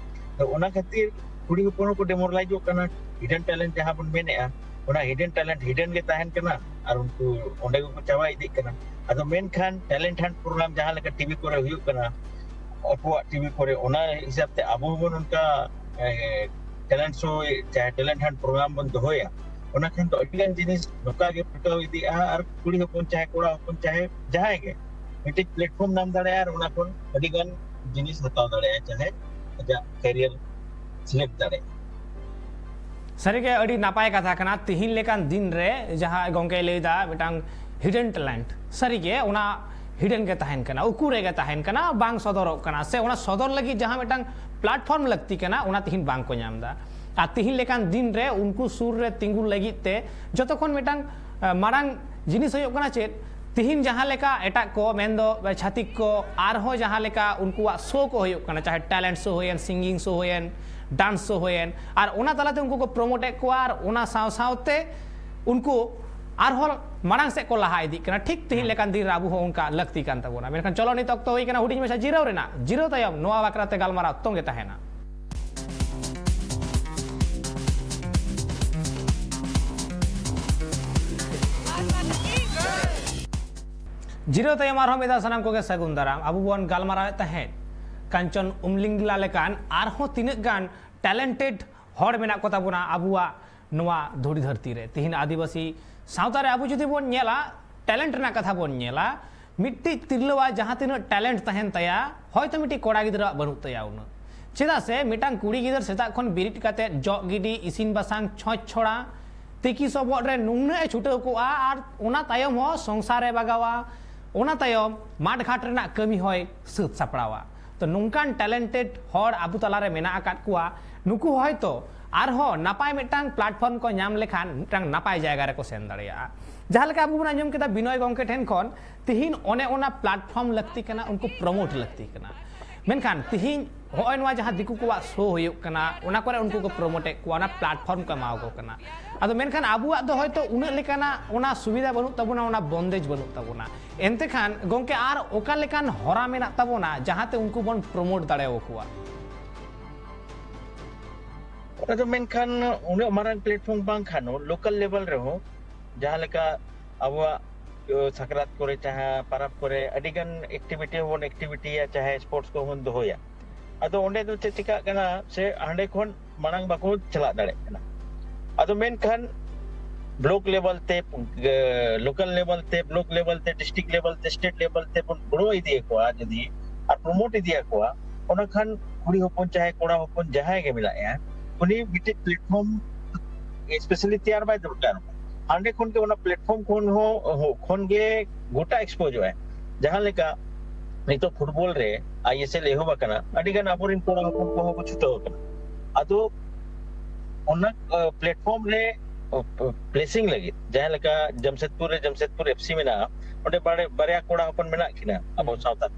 ᱛᱚ ᱚᱱᱟ ᱠᱷᱟᱹᱛᱤᱨ ᱠᱩᱲᱤ ᱦᱚᱯᱚᱱ ᱦᱚᱸᱠᱚ ᱰᱮᱢᱳᱨᱟᱞᱟᱭᱤᱡᱚᱜ ᱠᱟᱱᱟ᱾ ᱦᱤᱰᱮᱱ ᱴᱮᱞᱮᱱᱴ ᱡᱟᱦᱟᱸ ᱵᱚᱱ ᱢᱮᱱᱮᱫᱼᱟ, ᱚᱱᱟ ᱦᱤᱰᱮᱱ ᱴᱮᱞᱮᱱᱴ ᱦᱤᱰᱮᱱ ᱜᱮ ᱛᱟᱦᱮᱱ ᱠᱟᱱᱟ ᱟᱨ ᱩᱱᱠᱩ ᱚᱸᱰᱮ ᱜᱮᱠᱚ ᱪᱟᱵᱟ ᱤᱫᱤᱜ ᱠᱟᱱᱟ᱾ ᱟᱫᱚ ᱢᱮᱱᱠᱷᱟᱱ ᱴᱮᱞᱮᱱᱴ ᱦᱟᱱᱴ ᱯᱨᱳᱜᱨᱟᱢ ᱡᱟᱦᱟᱸ ᱞᱮᱠᱟ ᱴᱤᱵᱷᱤ ᱠᱚᱨᱮ ᱦᱩᱭᱩᱜ ᱠᱟᱱᱟ, ᱟᱵᱚᱣᱟᱜ ᱴᱤᱵᱷᱤ ᱠᱚᱨᱮ, ᱚᱱᱟ ᱦᱤᱥᱟᱵ ᱛᱮ ᱟᱵᱚ ᱦᱚᱸᱵᱚᱱ ᱚᱱᱠᱟ ᱴᱮᱞᱮᱱᱴ ᱥᱳ ᱪᱟᱦᱮ ᱴᱮᱞᱮᱱᱴ ᱦᱟᱱᱴ ᱯᱨᱳᱜᱨᱟᱢ ᱵᱚᱱ ᱫᱚᱦᱚᱭᱟ, ᱚᱱᱟ ᱠᱷᱟᱱ ᱫᱚ ᱟᱹᱰᱤᱜᱟᱱ ᱡᱤᱱᱤᱥ ᱱᱚᱝᱠᱟ ᱜᱮ ᱯᱷᱩᱴᱟᱹᱣ ᱤᱫᱤᱜᱼᱟ ᱟᱨ ᱠᱩᱲᱤ ᱦᱚᱯᱚᱱ ᱪᱟᱦᱮ ᱠᱚᱲᱟ ᱦᱚᱯᱚᱱ ᱪᱟᱦᱮ ᱡᱟᱦᱟᱸᱭ ᱜᱮ ᱢᱤᱫᱴᱤᱡ ᱯᱞᱮᱴᱯᱷᱚᱨᱢ ᱧᱟᱢ ᱫᱟᱲᱮᱭᱟᱜᱼᱟ ᱟᱨ ᱚᱱᱟ ᱠᱷᱚᱱ ᱟᱹᱰᱤᱜᱟᱱ ᱡᱤᱱᱤᱥ ᱦᱟᱛᱟᱣ ᱫᱟᱲᱮᱭᱟᱜᱼᱟ, ᱪᱟᱦᱮ ᱟᱡᱟᱜ ᱠᱮᱨᱤᱭᱟᱨ ᱥᱤᱞᱮᱠᱴ ᱫᱟᱲᱮᱭᱟᱜᱼᱟ᱾ ᱥᱟᱹᱨᱤᱜᱮ ᱟᱹᱰᱤ ᱱᱟᱯᱟᱭ ᱠᱟᱛᱷᱟ ᱠᱟᱱᱟ᱾ ᱛᱤᱦᱤᱧ ᱞᱮᱠᱟᱱ ᱫᱤᱱ ᱨᱮ ᱡᱟᱦᱟᱸ ᱜᱚᱢᱠᱮᱭ ᱞᱟᱹᱭᱫᱟ ᱢᱤᱫᱴᱟᱝ ᱦᱤᱰᱮᱱ ᱴᱮᱞᱮᱱᱴ, ᱥᱟᱹᱨᱤᱜᱮ ᱚᱱᱟ ᱦᱤᱰᱮᱱ ᱜᱮ ᱛᱟᱦᱮᱱ ᱠᱟᱱᱟ, ᱩᱠᱩ ᱨᱮᱜᱮ ᱛᱟᱦᱮᱱ ᱠᱟᱱᱟ, ᱵᱟᱝ ᱥᱚᱫᱚᱨᱚᱜ ᱠᱟᱱᱟ, ᱥᱮ ᱚᱱᱟ ᱥᱚᱫᱚᱨ ᱞᱟᱹᱜᱤᱫ ᱡᱟᱦᱟᱸ ᱢᱤᱫᱴᱟᱝ ᱯᱞᱟᱴᱯᱷᱚᱨᱢ ᱞᱟᱹᱠᱛᱤ ᱠᱟᱱᱟ, ᱚᱱᱟ ᱛᱤᱦᱤᱧ ᱵᱟᱝ ᱠᱚ ᱧᱟᱢ ᱮᱫᱟ᱾ ᱟᱨ ᱛᱤᱦᱤᱧ ᱞᱮᱠᱟᱱ ᱫᱤᱱ ᱨᱮ ᱩᱱᱠᱩ ᱥᱩᱨ ᱨᱮ ᱛᱤᱸᱜᱩ ᱞᱟᱹᱜᱤᱫ ᱛᱮ ᱡᱚᱛᱚ ᱠᱷᱚᱱ ᱢᱤᱫᱴᱟᱝ ᱢᱟᱨᱟᱝ ᱡᱤᱱᱤᱥ ᱦᱩᱭᱩᱜ ᱠᱟᱱᱟ ᱪᱮᱫ? ᱛᱤᱦᱤᱧ ᱡᱟᱦᱟᱸ ᱞᱮᱠᱟ ᱮᱴᱟᱜ ᱠᱚ, ᱢᱮᱱᱫᱚ ᱪᱷᱟᱹᱛᱤᱠ ᱠᱚ, ᱟᱨᱦᱚᱸ ᱡᱟᱦᱟᱸ ᱞᱮᱠᱟ ᱩᱱᱠᱩᱣᱟᱜ ᱥᱳ ᱠᱚ ᱦᱩᱭᱩᱜ ᱠᱟᱱᱟ, ᱪᱟᱦᱮ ᱴᱮᱞᱮᱱᱴ ᱥᱳ ᱦᱩᱭᱮᱱ, ᱥᱤᱝᱜᱤᱝ ᱥᱳ ᱦᱩᱭᱮᱱ, ᱰᱟᱱᱥ ᱥᱳ ᱦᱩᱭᱮᱱ, ᱟᱨ ᱚᱱᱟ ᱛᱟᱞᱟᱛᱮ ᱩᱱᱠᱩ ᱠᱚ ᱯᱨᱚᱢᱳᱴ ᱮᱫ ᱠᱚᱣᱟ, ᱟᱨ ᱚᱱᱟ ᱥᱟᱶ ᱥᱟᱶᱛᱮ ᱩᱱᱠᱩ ᱟᱨᱦᱚᱸ ᱢᱟᱲᱟᱝ ᱥᱮᱫ ᱠᱚ ᱞᱟᱦᱟ ᱤᱫᱤᱜ ᱠᱟᱱᱟ᱾ ᱴᱷᱤᱠ ᱛᱤᱦᱤᱧ ᱞᱮᱠᱟᱱ ᱫᱤᱱ ᱨᱮ ᱟᱵᱚ ᱦᱚᱸ ᱚᱱᱠᱟ ᱞᱟᱹᱠᱛᱤ ᱠᱟᱱ ᱛᱟᱵᱚᱱᱟ᱾ ᱢᱮᱱᱠᱷᱟᱱ ᱪᱚᱞᱚ, ᱱᱤᱛ ᱚᱠᱛᱚ ᱦᱩᱭ ᱠᱟᱱᱟ ᱦᱩᱰᱤᱧ ᱢᱟᱪᱷᱟ ᱡᱤᱨᱟᱹᱣ ᱨᱮᱱᱟᱜ᱾ ᱡᱤᱨᱟᱹᱣ ᱛᱟᱭᱚᱢ ᱱᱚᱣᱟ ᱵᱟᱠᱷᱨᱟ ᱛᱮ ᱜᱟᱞᱢᱟᱨᱟᱣ ᱛᱚᱸᱜᱮ ᱛᱟᱦᱮᱱᱟ᱾ ᱡᱤᱨᱟᱹᱣ ᱛᱟᱭᱚᱢ ᱟᱨᱦᱚᱸ ᱢᱤᱫ ᱫᱷᱟᱣ ᱥᱟᱱᱟᱢ ᱠᱚᱜᱮ ᱥᱟᱹᱜᱩᱱ ᱫᱟᱨᱟᱢ᱾ ᱟᱵᱚ ᱵᱚᱱ ᱜᱟᱞᱢᱟᱨᱟᱣᱮᱫ ᱛᱟᱦᱮᱸᱫ ᱠᱟᱧᱪᱚᱱ ᱩᱢᱞᱤᱝᱜᱞᱟ ᱞᱮᱠᱟᱱ ᱟᱨᱦᱚᱸ ᱛᱤᱱᱟᱹᱜ ᱜᱟᱱ ᱴᱮᱞᱮᱱᱴᱮᱰ ᱦᱚᱲ ᱢᱮᱱᱟᱜ ᱠᱚ ᱛᱟᱵᱚᱱᱟ ᱟᱵᱚᱣᱟᱜ ᱱᱚᱣᱟ ᱫᱷᱩᱲᱤ ᱫᱷᱟᱹᱨᱛᱤ ᱨᱮ᱾ ᱛᱤᱦᱤᱧ ᱟᱹᱫᱤᱵᱟᱹᱥᱤ ᱥᱟᱶᱛᱟ ᱨᱮ ᱟᱵᱚ ᱡᱩᱫᱤ ᱵᱚᱱ ᱧᱮᱞᱟ, ᱴᱮᱞᱮᱱᱴ ᱨᱮᱱᱟᱜ ᱠᱟᱛᱷᱟ ᱵᱚᱱ ᱧᱮᱞᱟ, ᱢᱤᱫᱴᱤᱡ ᱛᱤᱨᱞᱟᱹᱣᱟᱜ ᱡᱟᱦᱟᱸ ᱛᱤᱱᱟᱹᱜ ᱴᱮᱞᱮᱱᱴ ᱛᱟᱦᱮᱱ ᱛᱟᱭᱟ, ᱦᱚᱭᱛᱳ ᱢᱤᱫᱴᱤᱡ ᱠᱚᱲᱟ ᱜᱤᱫᱽᱨᱟᱹᱣᱟᱜ ᱵᱟᱹᱱᱩᱜ ᱛᱟᱭᱟ ᱩᱱᱟᱹᱜ᱾ ᱪᱮᱫᱟᱜ ᱥᱮ ᱢᱤᱫᱴᱟᱝ ᱠᱩᱲᱤ ᱜᱤᱫᱟᱹᱨ ᱥᱮᱛᱟᱜ ᱠᱷᱚᱱ ᱵᱮᱨᱮᱫ ᱠᱟᱛᱮ ᱡᱚᱜ ᱜᱤᱰᱤ, ᱤᱥᱤᱱ ᱵᱟᱥᱟᱝ, ᱪᱷᱚᱸᱪ ᱪᱷᱚᱲᱟ, ᱛᱤᱠᱤ ᱥᱚᱵᱚᱫ ᱨᱮ ᱱᱩᱱᱟᱹᱜ ᱮ ᱪᱷᱩᱴᱟᱹᱣ ᱠᱚᱜᱼᱟ, ᱟᱨ ᱚᱱᱟ ᱛᱟᱭᱚᱢ ᱦᱚᱸ ᱥᱚᱝᱥᱟᱨ ᱮ ᱵᱟᱜᱟᱣᱟ, ᱚᱱᱟ ᱛᱟᱭᱚᱢ ᱢᱟᱴᱷ ᱜᱷᱟᱴ ᱨᱮᱱᱟᱜ ᱠᱟᱹᱢᱤ ᱦᱚᱸᱭ ᱥᱟᱹᱛ ᱥᱟᱯᱲᱟᱣᱟ᱾ ᱛᱚ ᱱᱚᱝᱠᱟᱱ ᱴᱮᱞᱮᱱᱴᱮᱰ ᱦᱚᱲ ᱟᱵᱚ ᱛᱟᱞᱟᱨᱮ ᱢᱮᱱᱟᱜ ᱟᱠᱟᱫ ᱠᱚᱣᱟ, ᱱᱩᱠᱩ ᱦᱚᱭᱛᱳ ᱟᱨᱦᱚᱸ ᱱᱟᱯᱟᱭ ᱢᱤᱫᱴᱟᱝ ᱯᱞᱟᱴᱯᱷᱚᱨᱢ ᱠᱚ ᱧᱟᱢ ᱞᱮᱠᱷᱟᱱ ᱢᱤᱫᱴᱟᱝ ᱱᱟᱯᱟᱭ ᱡᱟᱭᱜᱟ ᱨᱮᱠᱚ ᱥᱮᱱ ᱫᱟᱲᱮᱭᱟᱜᱼᱟ᱾ ᱡᱟᱦᱟᱸ ᱞᱮᱠᱟ ᱟᱵᱚ ᱵᱚᱱ ᱟᱸᱡᱚᱢ ᱠᱮᱫᱟ ᱵᱤᱱᱚᱭ ᱜᱚᱢᱠᱮ ᱴᱷᱮᱱ ᱠᱷᱚᱱ, ᱛᱤᱦᱤᱧ ᱚᱱᱮ ᱚᱱᱟ ᱯᱞᱟᱴᱯᱷᱚᱨᱢ ᱞᱟᱹᱠᱛᱤ ᱠᱟᱱᱟ, ᱩᱱᱠᱩ ᱯᱨᱚᱢᱳᱴ ᱞᱟᱹᱠᱛᱤ ᱠᱟᱱᱟ᱾ ᱢᱮᱱᱠᱷᱟᱱ ᱛᱤᱦᱤᱧ ᱦᱚᱸᱜᱼᱚᱭ ᱱᱚᱣᱟ ᱡᱟᱦᱟᱸ ᱫᱤᱠᱩ ᱠᱚᱣᱟᱜ ᱥᱳ ᱦᱩᱭᱩᱜ ᱠᱟᱱᱟ, ᱚᱱᱟ ᱠᱚᱨᱮ ᱩᱱᱠᱩ ᱠᱚ ᱯᱨᱚᱢᱳᱴ ᱮᱫ ᱠᱚᱣᱟ, ᱚᱱᱟ ᱯᱞᱟᱴᱯᱷᱚᱨᱢ ᱠᱚ ᱮᱢᱟ ᱠᱚ ᱠᱟᱱᱟ᱾ ᱟᱫᱚ ᱢᱮᱱᱠᱷᱟᱱ ᱟᱵᱚᱣᱟᱜ ᱫᱚ ᱦᱚᱭᱛᱳ ᱩᱱᱟᱹᱜ ᱞᱮᱠᱟᱱᱟᱜ ᱚᱱᱟ ᱥᱩᱵᱤᱫᱷᱟ ᱵᱟᱹᱱᱩᱜ ᱛᱟᱵᱚᱱᱟ, ᱚᱱᱟ ᱵᱚᱱᱫᱮᱡᱽ ᱵᱟᱹᱱᱩᱜ ᱛᱟᱵᱚᱱᱟ᱾ ᱮᱱᱛᱮ ᱠᱷᱟᱱ ᱜᱚᱢᱠᱮ, ᱟᱨ ᱚᱠᱟ ᱞᱮᱠᱟᱱ ᱦᱚᱨᱟ ᱢᱮᱱᱟᱜ ᱛᱟᱵᱚᱱᱟ ᱡᱟᱦᱟᱸᱛᱮ ᱩᱱᱠᱩ ᱵᱚᱱ ᱯᱨᱚᱢᱳᱴ ᱫᱟᱲᱮᱭᱟᱠᱚᱣᱟ? ᱟᱫᱚ ᱢᱮᱱᱠᱷᱟᱱ ᱩᱱᱟᱹᱜ ᱢᱟᱨᱟᱝ ᱯᱞᱟᱴᱯᱷᱚᱨᱢ ᱵᱟᱝ ᱠᱷᱟᱱ ᱦᱚᱸ, ᱞᱳᱠᱟᱞ ᱞᱮᱵᱮᱞ ᱨᱮᱦᱚᱸ ᱡᱟᱦᱟᱸ ᱞᱮᱠᱟ ᱟᱵᱚᱣᱟᱜ ᱥᱟᱠᱨᱟᱛ ᱠᱚᱨᱮ, ᱡᱟᱦᱟᱸ ᱯᱟᱨᱟᱵᱽ ᱠᱚᱨᱮ ᱟᱹᱰᱤ ᱜᱟᱱ ᱮᱠᱴᱤᱵᱷᱤᱴᱤ ᱦᱚᱸᱵᱚᱱ ᱮᱠᱴᱤᱵᱷᱤᱴᱤᱭᱟ, ᱪᱟᱦᱮ ᱥᱯᱳᱨᱴᱥ ᱠᱚᱦᱚᱸ ᱵᱚᱱ ᱫᱚᱦᱚᱭᱟ᱾ ᱟᱫᱚ ᱚᱸᱰᱮ ᱫᱚ ᱪᱮᱫ ᱪᱤᱠᱟᱹᱜ ᱠᱟᱱᱟ ᱥᱮ, ᱦᱟᱸᱰᱮ ᱠᱷᱚᱱ ᱢᱟᱲᱟᱝ ᱵᱟᱠᱚ ᱪᱟᱞᱟᱜ ᱫᱟᱲᱮᱭᱟᱜ ᱠᱟᱱᱟ᱾ ᱟᱫᱚ ᱢᱮᱱᱠᱷᱟᱱ ᱵᱞᱚᱠ ᱞᱮᱵᱮᱞ ᱛᱮ, ᱞᱳᱠᱟᱞ ᱞᱮᱵᱮᱞ ᱛᱮ, ᱵᱞᱚᱠ ᱞᱮᱵᱮᱞ ᱛᱮ, ᱰᱤᱥᱴᱨᱤᱠᱴ ᱞᱮᱵᱮᱞ ᱛᱮ, ᱥᱴᱮᱴ ᱞᱮᱵᱮᱞ ᱛᱮᱵᱚᱱ ᱜᱚᱲᱚ ᱤᱫᱤᱭᱟᱠᱚᱣᱟ ᱡᱩᱫᱤ, ᱟᱨ ᱯᱨᱚᱢᱳᱴ ᱤᱫᱤᱭᱟᱠᱚᱣᱟ, ᱚᱱᱟ ᱠᱷᱟᱱ ᱠᱩᱲᱤ ᱦᱚᱯᱚᱱ ᱪᱟᱦᱮ ᱠᱚᱲᱟ ᱦᱚᱯᱚᱱ ᱡᱟᱦᱟᱸᱭ ᱜᱮ ᱢᱮᱱᱟᱜ ᱭᱟ, ᱩᱱᱤ ᱢᱤᱫᱴᱮᱡ ᱯᱞᱟᱴᱯᱷᱚᱨᱢ ᱥᱯᱮᱥᱟᱞᱤ ᱛᱮᱭᱟᱨ ᱵᱟᱭ ᱫᱚᱨᱠᱟᱨ᱾ ᱦᱟᱸᱰᱮ ᱠᱷᱚᱱ ᱜᱮ, ᱚᱱᱟ ᱯᱞᱟᱴᱯᱷᱚᱨᱢ ᱠᱷᱚᱱ ᱦᱚᱸ, ᱠᱷᱚᱱ ᱜᱮ ᱜᱚᱴᱟ ᱮᱠᱥᱯᱳᱡᱚᱜᱼᱟᱭ᱾ ᱡᱟᱦᱟᱸ ᱞᱮᱠᱟ ᱱᱤᱛᱚᱜ ᱯᱷᱩᱴᱵᱚᱞ ᱨᱮ ᱟᱭ ᱮᱥ ᱮᱞ ᱮᱦᱚᱵ ᱟᱠᱟᱱᱟ, ᱟᱹᱰᱤ ᱜᱟᱱ ᱟᱵᱚᱨᱮᱱ ᱠᱚᱲᱟ ᱦᱚᱯᱚᱱ ᱠᱚᱦᱚᱸ ᱠᱚ ᱪᱷᱩᱴᱟᱹᱣ ᱟᱠᱟᱱᱟ᱾ ᱟᱫᱚ ᱚᱱᱟ ᱯᱞᱮᱴᱯᱷᱚᱨᱢ ᱨᱮ ᱯᱞᱮᱥᱤᱝ ᱞᱟᱹᱜᱤᱫ, ᱡᱟᱦᱟᱸ ᱞᱮᱠᱟ ᱡᱟᱢᱥᱮᱫᱽᱯᱩᱨ ᱨᱮ ᱡᱟᱢᱥᱮᱫᱽᱯᱩᱨ ᱮᱯᱷ ᱥᱤ ᱢᱮᱱᱟᱜᱼᱟ, ᱚᱸᱰᱮ ᱵᱟᱨᱭᱟ ᱠᱚᱲᱟ ᱦᱚᱯᱚᱱ ᱢᱮᱱᱟᱜ ᱠᱤᱱᱟ ᱟᱵᱚ ᱥᱟᱶᱛᱟ᱾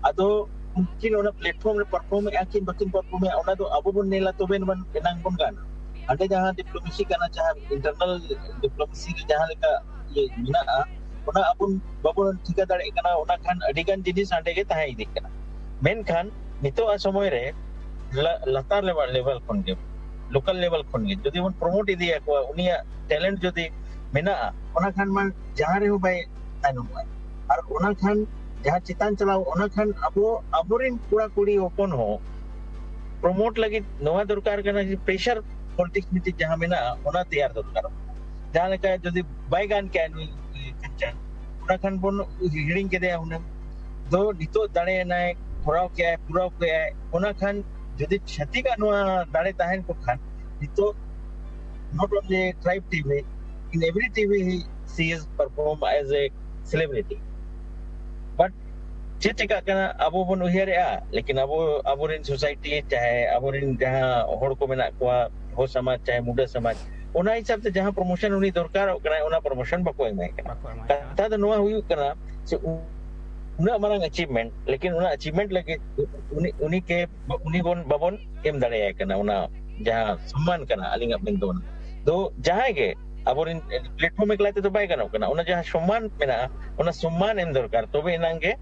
ᱟᱫᱚ ᱩᱱᱠᱤᱱ ᱚᱱᱟ ᱯᱞᱮᱴᱯᱷᱚᱨᱢ ᱨᱮ ᱯᱟᱨᱯᱷᱚᱨᱢ ᱮᱫᱼᱟ ᱠᱤᱱ ᱵᱟᱹᱠᱤᱱ ᱯᱟᱨᱯᱷᱚᱨᱢ ᱮᱫᱼᱟ, ᱚᱱᱟ ᱫᱚ ᱟᱵᱚ ᱵᱚᱱ ᱧᱮᱞᱟ, ᱛᱚᱵᱮ ᱮᱱᱟᱝ ᱵᱚᱱ ᱜᱟᱱᱟ᱾ ᱦᱟᱸᱰᱮ ᱡᱟᱦᱟᱸ ᱰᱤᱯᱞᱳᱢᱮᱥᱤ ᱠᱟᱱᱟ, ᱡᱟᱦᱟᱸ ᱤᱱᱴᱟᱨᱱᱟᱞ ᱰᱤᱯᱞᱳᱢᱮᱥᱤ ᱨᱮ ᱡᱟᱦᱟᱸ ᱞᱮᱠᱟ ᱤᱭᱟᱹ ᱢᱮᱱᱟᱜᱼᱟ, ᱚᱱᱟ ᱟᱵᱚ ᱵᱟᱵᱚᱱ ᱴᱷᱤᱠᱟᱹ ᱫᱟᱲᱮᱭᱟᱜ ᱠᱟᱱᱟ᱾ ᱚᱱᱟ ᱠᱷᱟᱱ ᱟᱹᱰᱤ ᱜᱟᱱ ᱡᱤᱱᱤᱥ ᱦᱟᱸᱰᱮ ᱜᱮ ᱛᱟᱦᱮᱸ ᱤᱫᱤᱜ ᱠᱟᱱᱟ᱾ ᱢᱮᱱᱠᱷᱟᱱ ᱱᱤᱛᱚᱜ ᱟᱜ ᱥᱚᱢᱚᱭ ᱨᱮ ᱞᱟ-, ᱞᱟᱛᱟᱨ ᱞᱮᱵᱮᱞ, ᱞᱮᱵᱮᱞ ᱠᱷᱚᱱ ᱜᱮ, ᱞᱳᱠᱟᱞ ᱞᱮᱵᱮᱞ ᱠᱷᱚᱱ ᱜᱮ ᱡᱩᱫᱤ ᱵᱚᱱ ᱯᱨᱚᱢᱳᱴ ᱤᱫᱤᱭᱟᱠᱚᱣᱟ, ᱩᱱᱤᱭᱟᱜ ᱴᱮᱞᱮᱱᱴ ᱡᱩᱫᱤ ᱢᱮᱱᱟᱜᱼᱟ, ᱚᱱᱟ ᱠᱷᱟᱱ ᱢᱟ ᱡᱟᱦᱟᱸ ᱨᱮᱦᱚᱸ ᱵᱟᱭ ᱛᱟᱭᱱᱚᱢᱚᱜᱼᱟ᱾ ᱟᱨ ᱚᱱᱟ ᱠᱷᱟᱱ ᱡᱟᱦᱟᱸ ᱪᱮᱛᱟᱱ ᱪᱟᱞᱟᱣ, ᱚᱱᱟ ᱠᱷᱟᱱ ᱟᱵᱚ, ᱟᱵᱚᱨᱮᱱ ᱠᱚᱲᱟ ᱠᱩᱲᱤ ᱦᱚᱯᱚᱱ ᱦᱚᱸ ᱯᱨᱚᱢᱳᱴ ᱞᱟᱹᱜᱤᱫ ᱱᱚᱣᱟ ᱫᱚᱨᱠᱟᱨ ᱠᱟᱱᱟ ᱡᱮ ᱯᱨᱮᱥᱟᱨ ᱯᱚᱞᱤᱴᱤᱠᱥ ᱢᱤᱫᱴᱤᱡ ᱡᱟᱦᱟᱸ ᱢᱮᱱᱟᱜᱼᱟ, ᱚᱱᱟ ᱛᱮᱭᱟᱨ ᱫᱚᱨᱠᱟᱨ᱾ ᱡᱟᱦᱟᱸ ᱞᱮᱠᱟ ᱡᱩᱫᱤ ᱵᱟᱭ ᱜᱟᱱ ᱠᱮᱜᱼᱟ ᱱᱩᱭ ᱠᱟᱧᱪᱚᱱ, ᱚᱱᱟ ᱠᱷᱟᱱ ᱵᱚᱱ ᱦᱤᱲᱤᱧ ᱠᱮᱫᱮᱭᱟ ᱦᱩᱱᱟᱹᱝ᱾ ᱫᱚ ᱱᱤᱛᱚᱜ ᱫᱟᱲᱮᱭᱮᱱᱟᱭ, ᱠᱚᱨᱟᱣ ᱠᱮᱜᱼᱟᱭ, ᱯᱩᱨᱟᱣ ᱠᱮᱜᱼᱟᱭ, ᱚᱱᱟ ᱠᱷᱟᱱ ᱡᱩᱫᱤ ᱪᱷᱟᱹᱛᱤᱠᱟᱜ ᱱᱚᱣᱟ ᱫᱟᱲᱮ ᱛᱟᱦᱮᱱ ᱠᱚ ᱠᱷᱟᱱ, ᱱᱤᱛᱚᱜ not only Tribe T V, in every T V he, she is perform as a celebrity. But ᱪᱮᱫ ᱪᱤᱠᱟᱹᱜ ᱠᱟᱱᱟ, ᱟᱵᱚ ᱵᱚᱱ ᱩᱭᱦᱟᱹᱨᱮᱜᱼᱟ, ᱞᱮᱠᱤᱱ ᱟᱵᱚ, ᱟᱵᱚᱨᱮᱱ ᱥᱳᱥᱟᱭᱴᱤ, ᱪᱟᱦᱮ ᱟᱵᱚᱨᱮᱱ ᱡᱟᱦᱟᱸ ᱦᱚᱲ ᱠᱚ ᱢᱮᱱᱟᱜ ᱠᱚᱣᱟ, ᱦᱳ ᱥᱚᱢᱟᱡᱽ ᱪᱟᱦᱮ ᱢᱩᱰᱟᱹ ᱥᱚᱢᱟᱡᱽ, ᱚᱱᱟ ᱦᱤᱥᱟᱹᱵ ᱛᱮ ᱡᱟᱦᱟᱸ ᱯᱨᱚᱢᱳᱥᱚᱱ ᱩᱱᱤ ᱫᱚᱨᱠᱟᱨᱚᱜ ᱠᱟᱱᱟᱭ, ᱚᱱᱟ ᱯᱨᱚᱢᱳᱥᱚᱱ ᱵᱟᱠᱚ ᱮᱢᱟᱭ ᱠᱟᱱᱟ᱾ ᱵᱟᱠᱚ ᱮᱢᱟᱭ ᱠᱟᱱᱟ᱾ ᱠᱟᱛᱷᱟ ᱫᱚ ᱱᱚᱣᱟ ᱦᱩᱭᱩᱜ ᱠᱟᱱᱟ ᱥᱮ ᱩ-, ᱩᱱᱟᱹᱜ ᱢᱟᱨᱟᱝ ᱟᱪᱤᱵᱷᱢᱮᱱᱴ, ᱞᱮᱠᱤᱱ ᱚᱱᱟ ᱟᱪᱤᱵᱷᱢᱮᱱᱴ ᱞᱟᱹᱜᱤᱫ ᱩᱱᱤ, ᱩᱱᱤ ᱜᱮ, ᱩᱱᱤ ᱵᱚᱱ, ᱵᱟᱵᱚᱱ ᱮᱢ ᱫᱟᱲᱮᱭᱟᱭ ᱠᱟᱱᱟ ᱚᱱᱟ ᱡᱟᱦᱟᱸ ᱥᱚᱢᱢᱟᱱ ᱠᱟᱱᱟ, ᱟᱹᱞᱤᱧᱟᱜ ᱢᱮᱱ ᱫᱚ ᱚᱱᱟ᱾ ᱛᱚ ᱡᱟᱦᱟᱸᱭ ᱜᱮ ᱟᱵᱚᱨᱮᱱ ᱯᱞᱮᱴᱯᱷᱚᱨᱢ ᱮᱠᱞᱟ ᱛᱮᱫᱚ ᱵᱟᱭ ᱜᱟᱱᱚᱜ ᱠᱟᱱᱟ, ᱚᱱᱟ ᱡᱟᱦᱟᱸ ᱥᱚᱢᱢᱟᱱ ᱢᱮᱱᱟᱜᱼᱟ, ᱚᱱᱟ ᱥᱚᱢᱢᱟᱱ ᱮᱢ ᱫᱚᱨᱠᱟᱨ, ᱛᱚᱵᱮ ᱮᱱᱟᱝ ᱜᱮ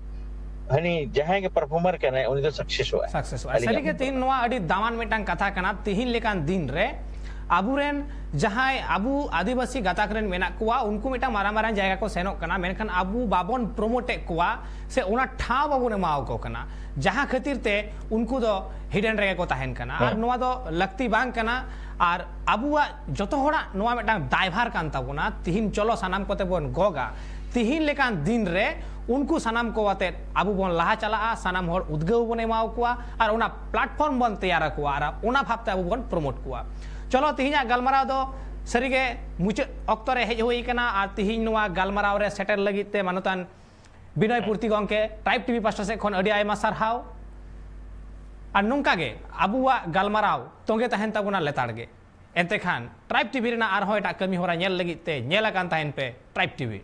ᱦᱟᱹᱱᱤ ᱡᱟᱦᱟᱸᱭ ᱜᱮ ᱯᱟᱨᱯᱷᱚᱨᱢᱟᱨ ᱠᱟᱱᱟᱭ, ᱩᱱᱤ ᱫᱚ ᱥᱟᱠᱥᱮᱥᱚᱜᱼᱟᱭ᱾ ᱥᱟᱠᱥᱮᱥᱚᱜᱼᱟᱭ᱾ ᱟᱹᱞᱤᱧᱟᱜ ᱥᱟᱹᱨᱤᱜᱮ ᱢᱮᱱ ᱫᱚ᱾ ᱛᱮᱦᱮᱧ ᱱᱚᱣᱟ ᱟᱹᱰᱤ ᱫᱟᱢᱟᱱ ᱢᱤᱫᱴᱟᱝ ᱠᱟᱛᱷᱟ ᱠᱟᱱᱟ᱾ ᱛᱮᱦᱮᱧ ᱞᱮᱠᱟᱱ ᱫᱤᱱ ᱨᱮ ᱟᱵᱚᱨᱮᱱ ᱡᱟᱦᱟᱸᱭ ᱟᱵᱚ ᱟᱹᱫᱤᱵᱟᱹᱥᱤ ᱜᱟᱛᱟᱠ ᱨᱮᱱ ᱢᱮᱱᱟᱜ ᱠᱚᱣᱟ, ᱩᱱᱠᱩ ᱢᱤᱫᱴᱟᱝ ᱢᱟᱨᱟᱝ ᱢᱟᱨᱟᱝ ᱡᱟᱭᱜᱟ ᱠᱚ ᱥᱮᱱᱚᱜ ᱠᱟᱱᱟ, ᱢᱮᱱᱠᱷᱟᱱ ᱟᱵᱚ ᱵᱟᱵᱚᱱ ᱯᱨᱚᱢᱳᱴᱮᱫ ᱠᱚᱣᱟ ᱥᱮ ᱚᱱᱟ ᱴᱷᱟᱶ ᱵᱟᱵᱚᱱ ᱮᱢᱟᱣᱟᱠᱚ ᱠᱟᱱᱟ, ᱡᱟᱦᱟᱸ ᱠᱷᱟᱹᱛᱤᱨ ᱛᱮ ᱩᱱᱠᱩ ᱫᱚ ᱦᱤᱰᱮᱱ ᱨᱮᱜᱮ ᱠᱚ ᱛᱟᱦᱮᱱ ᱠᱟᱱᱟ᱾ ᱟᱨ ᱦᱮᱸ᱾ ᱱᱚᱣᱟ ᱫᱚ ᱞᱟᱹᱠᱛᱤ ᱵᱟᱝ ᱠᱟᱱᱟ᱾ ᱟᱨ ᱟᱵᱚᱣᱟᱜ ᱡᱚᱛᱚ ᱦᱚᱲᱟᱜ ᱱᱚᱣᱟ ᱢᱤᱫᱴᱟᱝ ᱫᱟᱭᱵᱷᱟᱨ ᱠᱟᱱ ᱛᱟᱵᱚᱱᱟ᱾ ᱛᱤᱦᱤᱧ ᱪᱚᱞᱚ ᱥᱟᱱᱟᱢ ᱠᱚᱛᱮ ᱵᱚᱱ ᱜᱚᱜᱟ, ᱛᱤᱦᱤᱧ ᱞᱮᱠᱟᱱ ᱫᱤᱱ ᱨᱮ ᱩᱱᱠᱩ ᱥᱟᱱᱟᱢ ᱠᱚ ᱟᱛᱮᱫ ᱟᱵᱚ ᱵᱚᱱ ᱞᱟᱦᱟ ᱪᱟᱞᱟᱜᱼᱟ, ᱥᱟᱱᱟᱢ ᱦᱚᱲ ᱩᱫᱽᱜᱟᱹᱣ ᱵᱚᱱ ᱮᱢᱟ ᱠᱚᱣᱟ ᱟᱨ ᱚᱱᱟ ᱯᱞᱟᱴᱯᱷᱚᱨᱢ ᱵᱚᱱ ᱛᱮᱭᱟᱨ ᱟᱠᱚᱣᱟ ᱟᱨ ᱚᱱᱟ ᱵᱷᱟᱵᱽᱛᱮ ᱟᱵᱚ ᱵᱚᱱ ᱯᱨᱚᱢᱳᱴ ᱠᱚᱣᱟ᱾ ᱪᱚᱞᱚ, ᱛᱤᱦᱤᱧᱟᱜ ᱜᱟᱞᱢᱟᱨᱟᱣ ᱫᱚ ᱥᱟᱹᱨᱤᱜᱮ ᱢᱩᱪᱟᱹᱫ ᱚᱠᱛᱚ ᱨᱮ ᱦᱮᱡ ᱦᱩᱭ ᱟᱠᱟᱱᱟ ᱟᱨ ᱛᱤᱦᱤᱧ ᱱᱚᱣᱟ ᱜᱟᱞᱢᱟᱨᱟᱣ ᱨᱮ ᱥᱮᱴᱮᱨ ᱞᱟᱹᱜᱤᱫ ᱛᱮ ᱢᱟᱱᱚᱛᱟᱱ ᱵᱤᱱᱚᱭ ᱯᱩᱨᱛᱤ ᱜᱚᱢᱠᱮ, ᱴᱨᱟᱭᱤᱵᱽ ᱴᱤᱵᱷᱤ ᱯᱟᱥᱴᱟ ᱥᱮᱫ ᱠᱷᱚᱱ ᱟᱹᱰᱤ ᱟᱭᱢᱟ ᱥᱟᱨᱦᱟᱣ᱾ ᱟᱨ ᱱᱚᱝᱠᱟ ᱜᱮ ᱟᱵᱚᱣᱟᱜ ᱜᱟᱞᱢᱟᱨᱟᱣ ᱛᱚᱸᱜᱮ ᱛᱟᱦᱮᱱ ᱛᱟᱵᱚᱱᱟ ᱞᱮᱛᱟᱲ ᱜᱮ᱾ ᱮᱱᱛᱮ ᱠᱷᱟᱱ ᱴᱨᱟᱭᱤᱵᱽ ᱴᱤᱵᱷᱤ ᱨᱮᱱᱟᱜ ᱟᱨᱦᱚᱸ ᱮᱴᱟᱜ ᱠᱟᱹᱢᱤ ᱦᱚᱨᱟ ᱧᱮᱞ ᱞᱟᱹᱜᱤᱫ ᱛᱮ ᱧᱮᱞ ᱟᱠᱟᱱ ᱛᱟᱦᱮᱱ ᱯᱮ ᱴᱨᱟᱭᱤᱵᱽ ᱴᱤᱵᱷᱤ᱾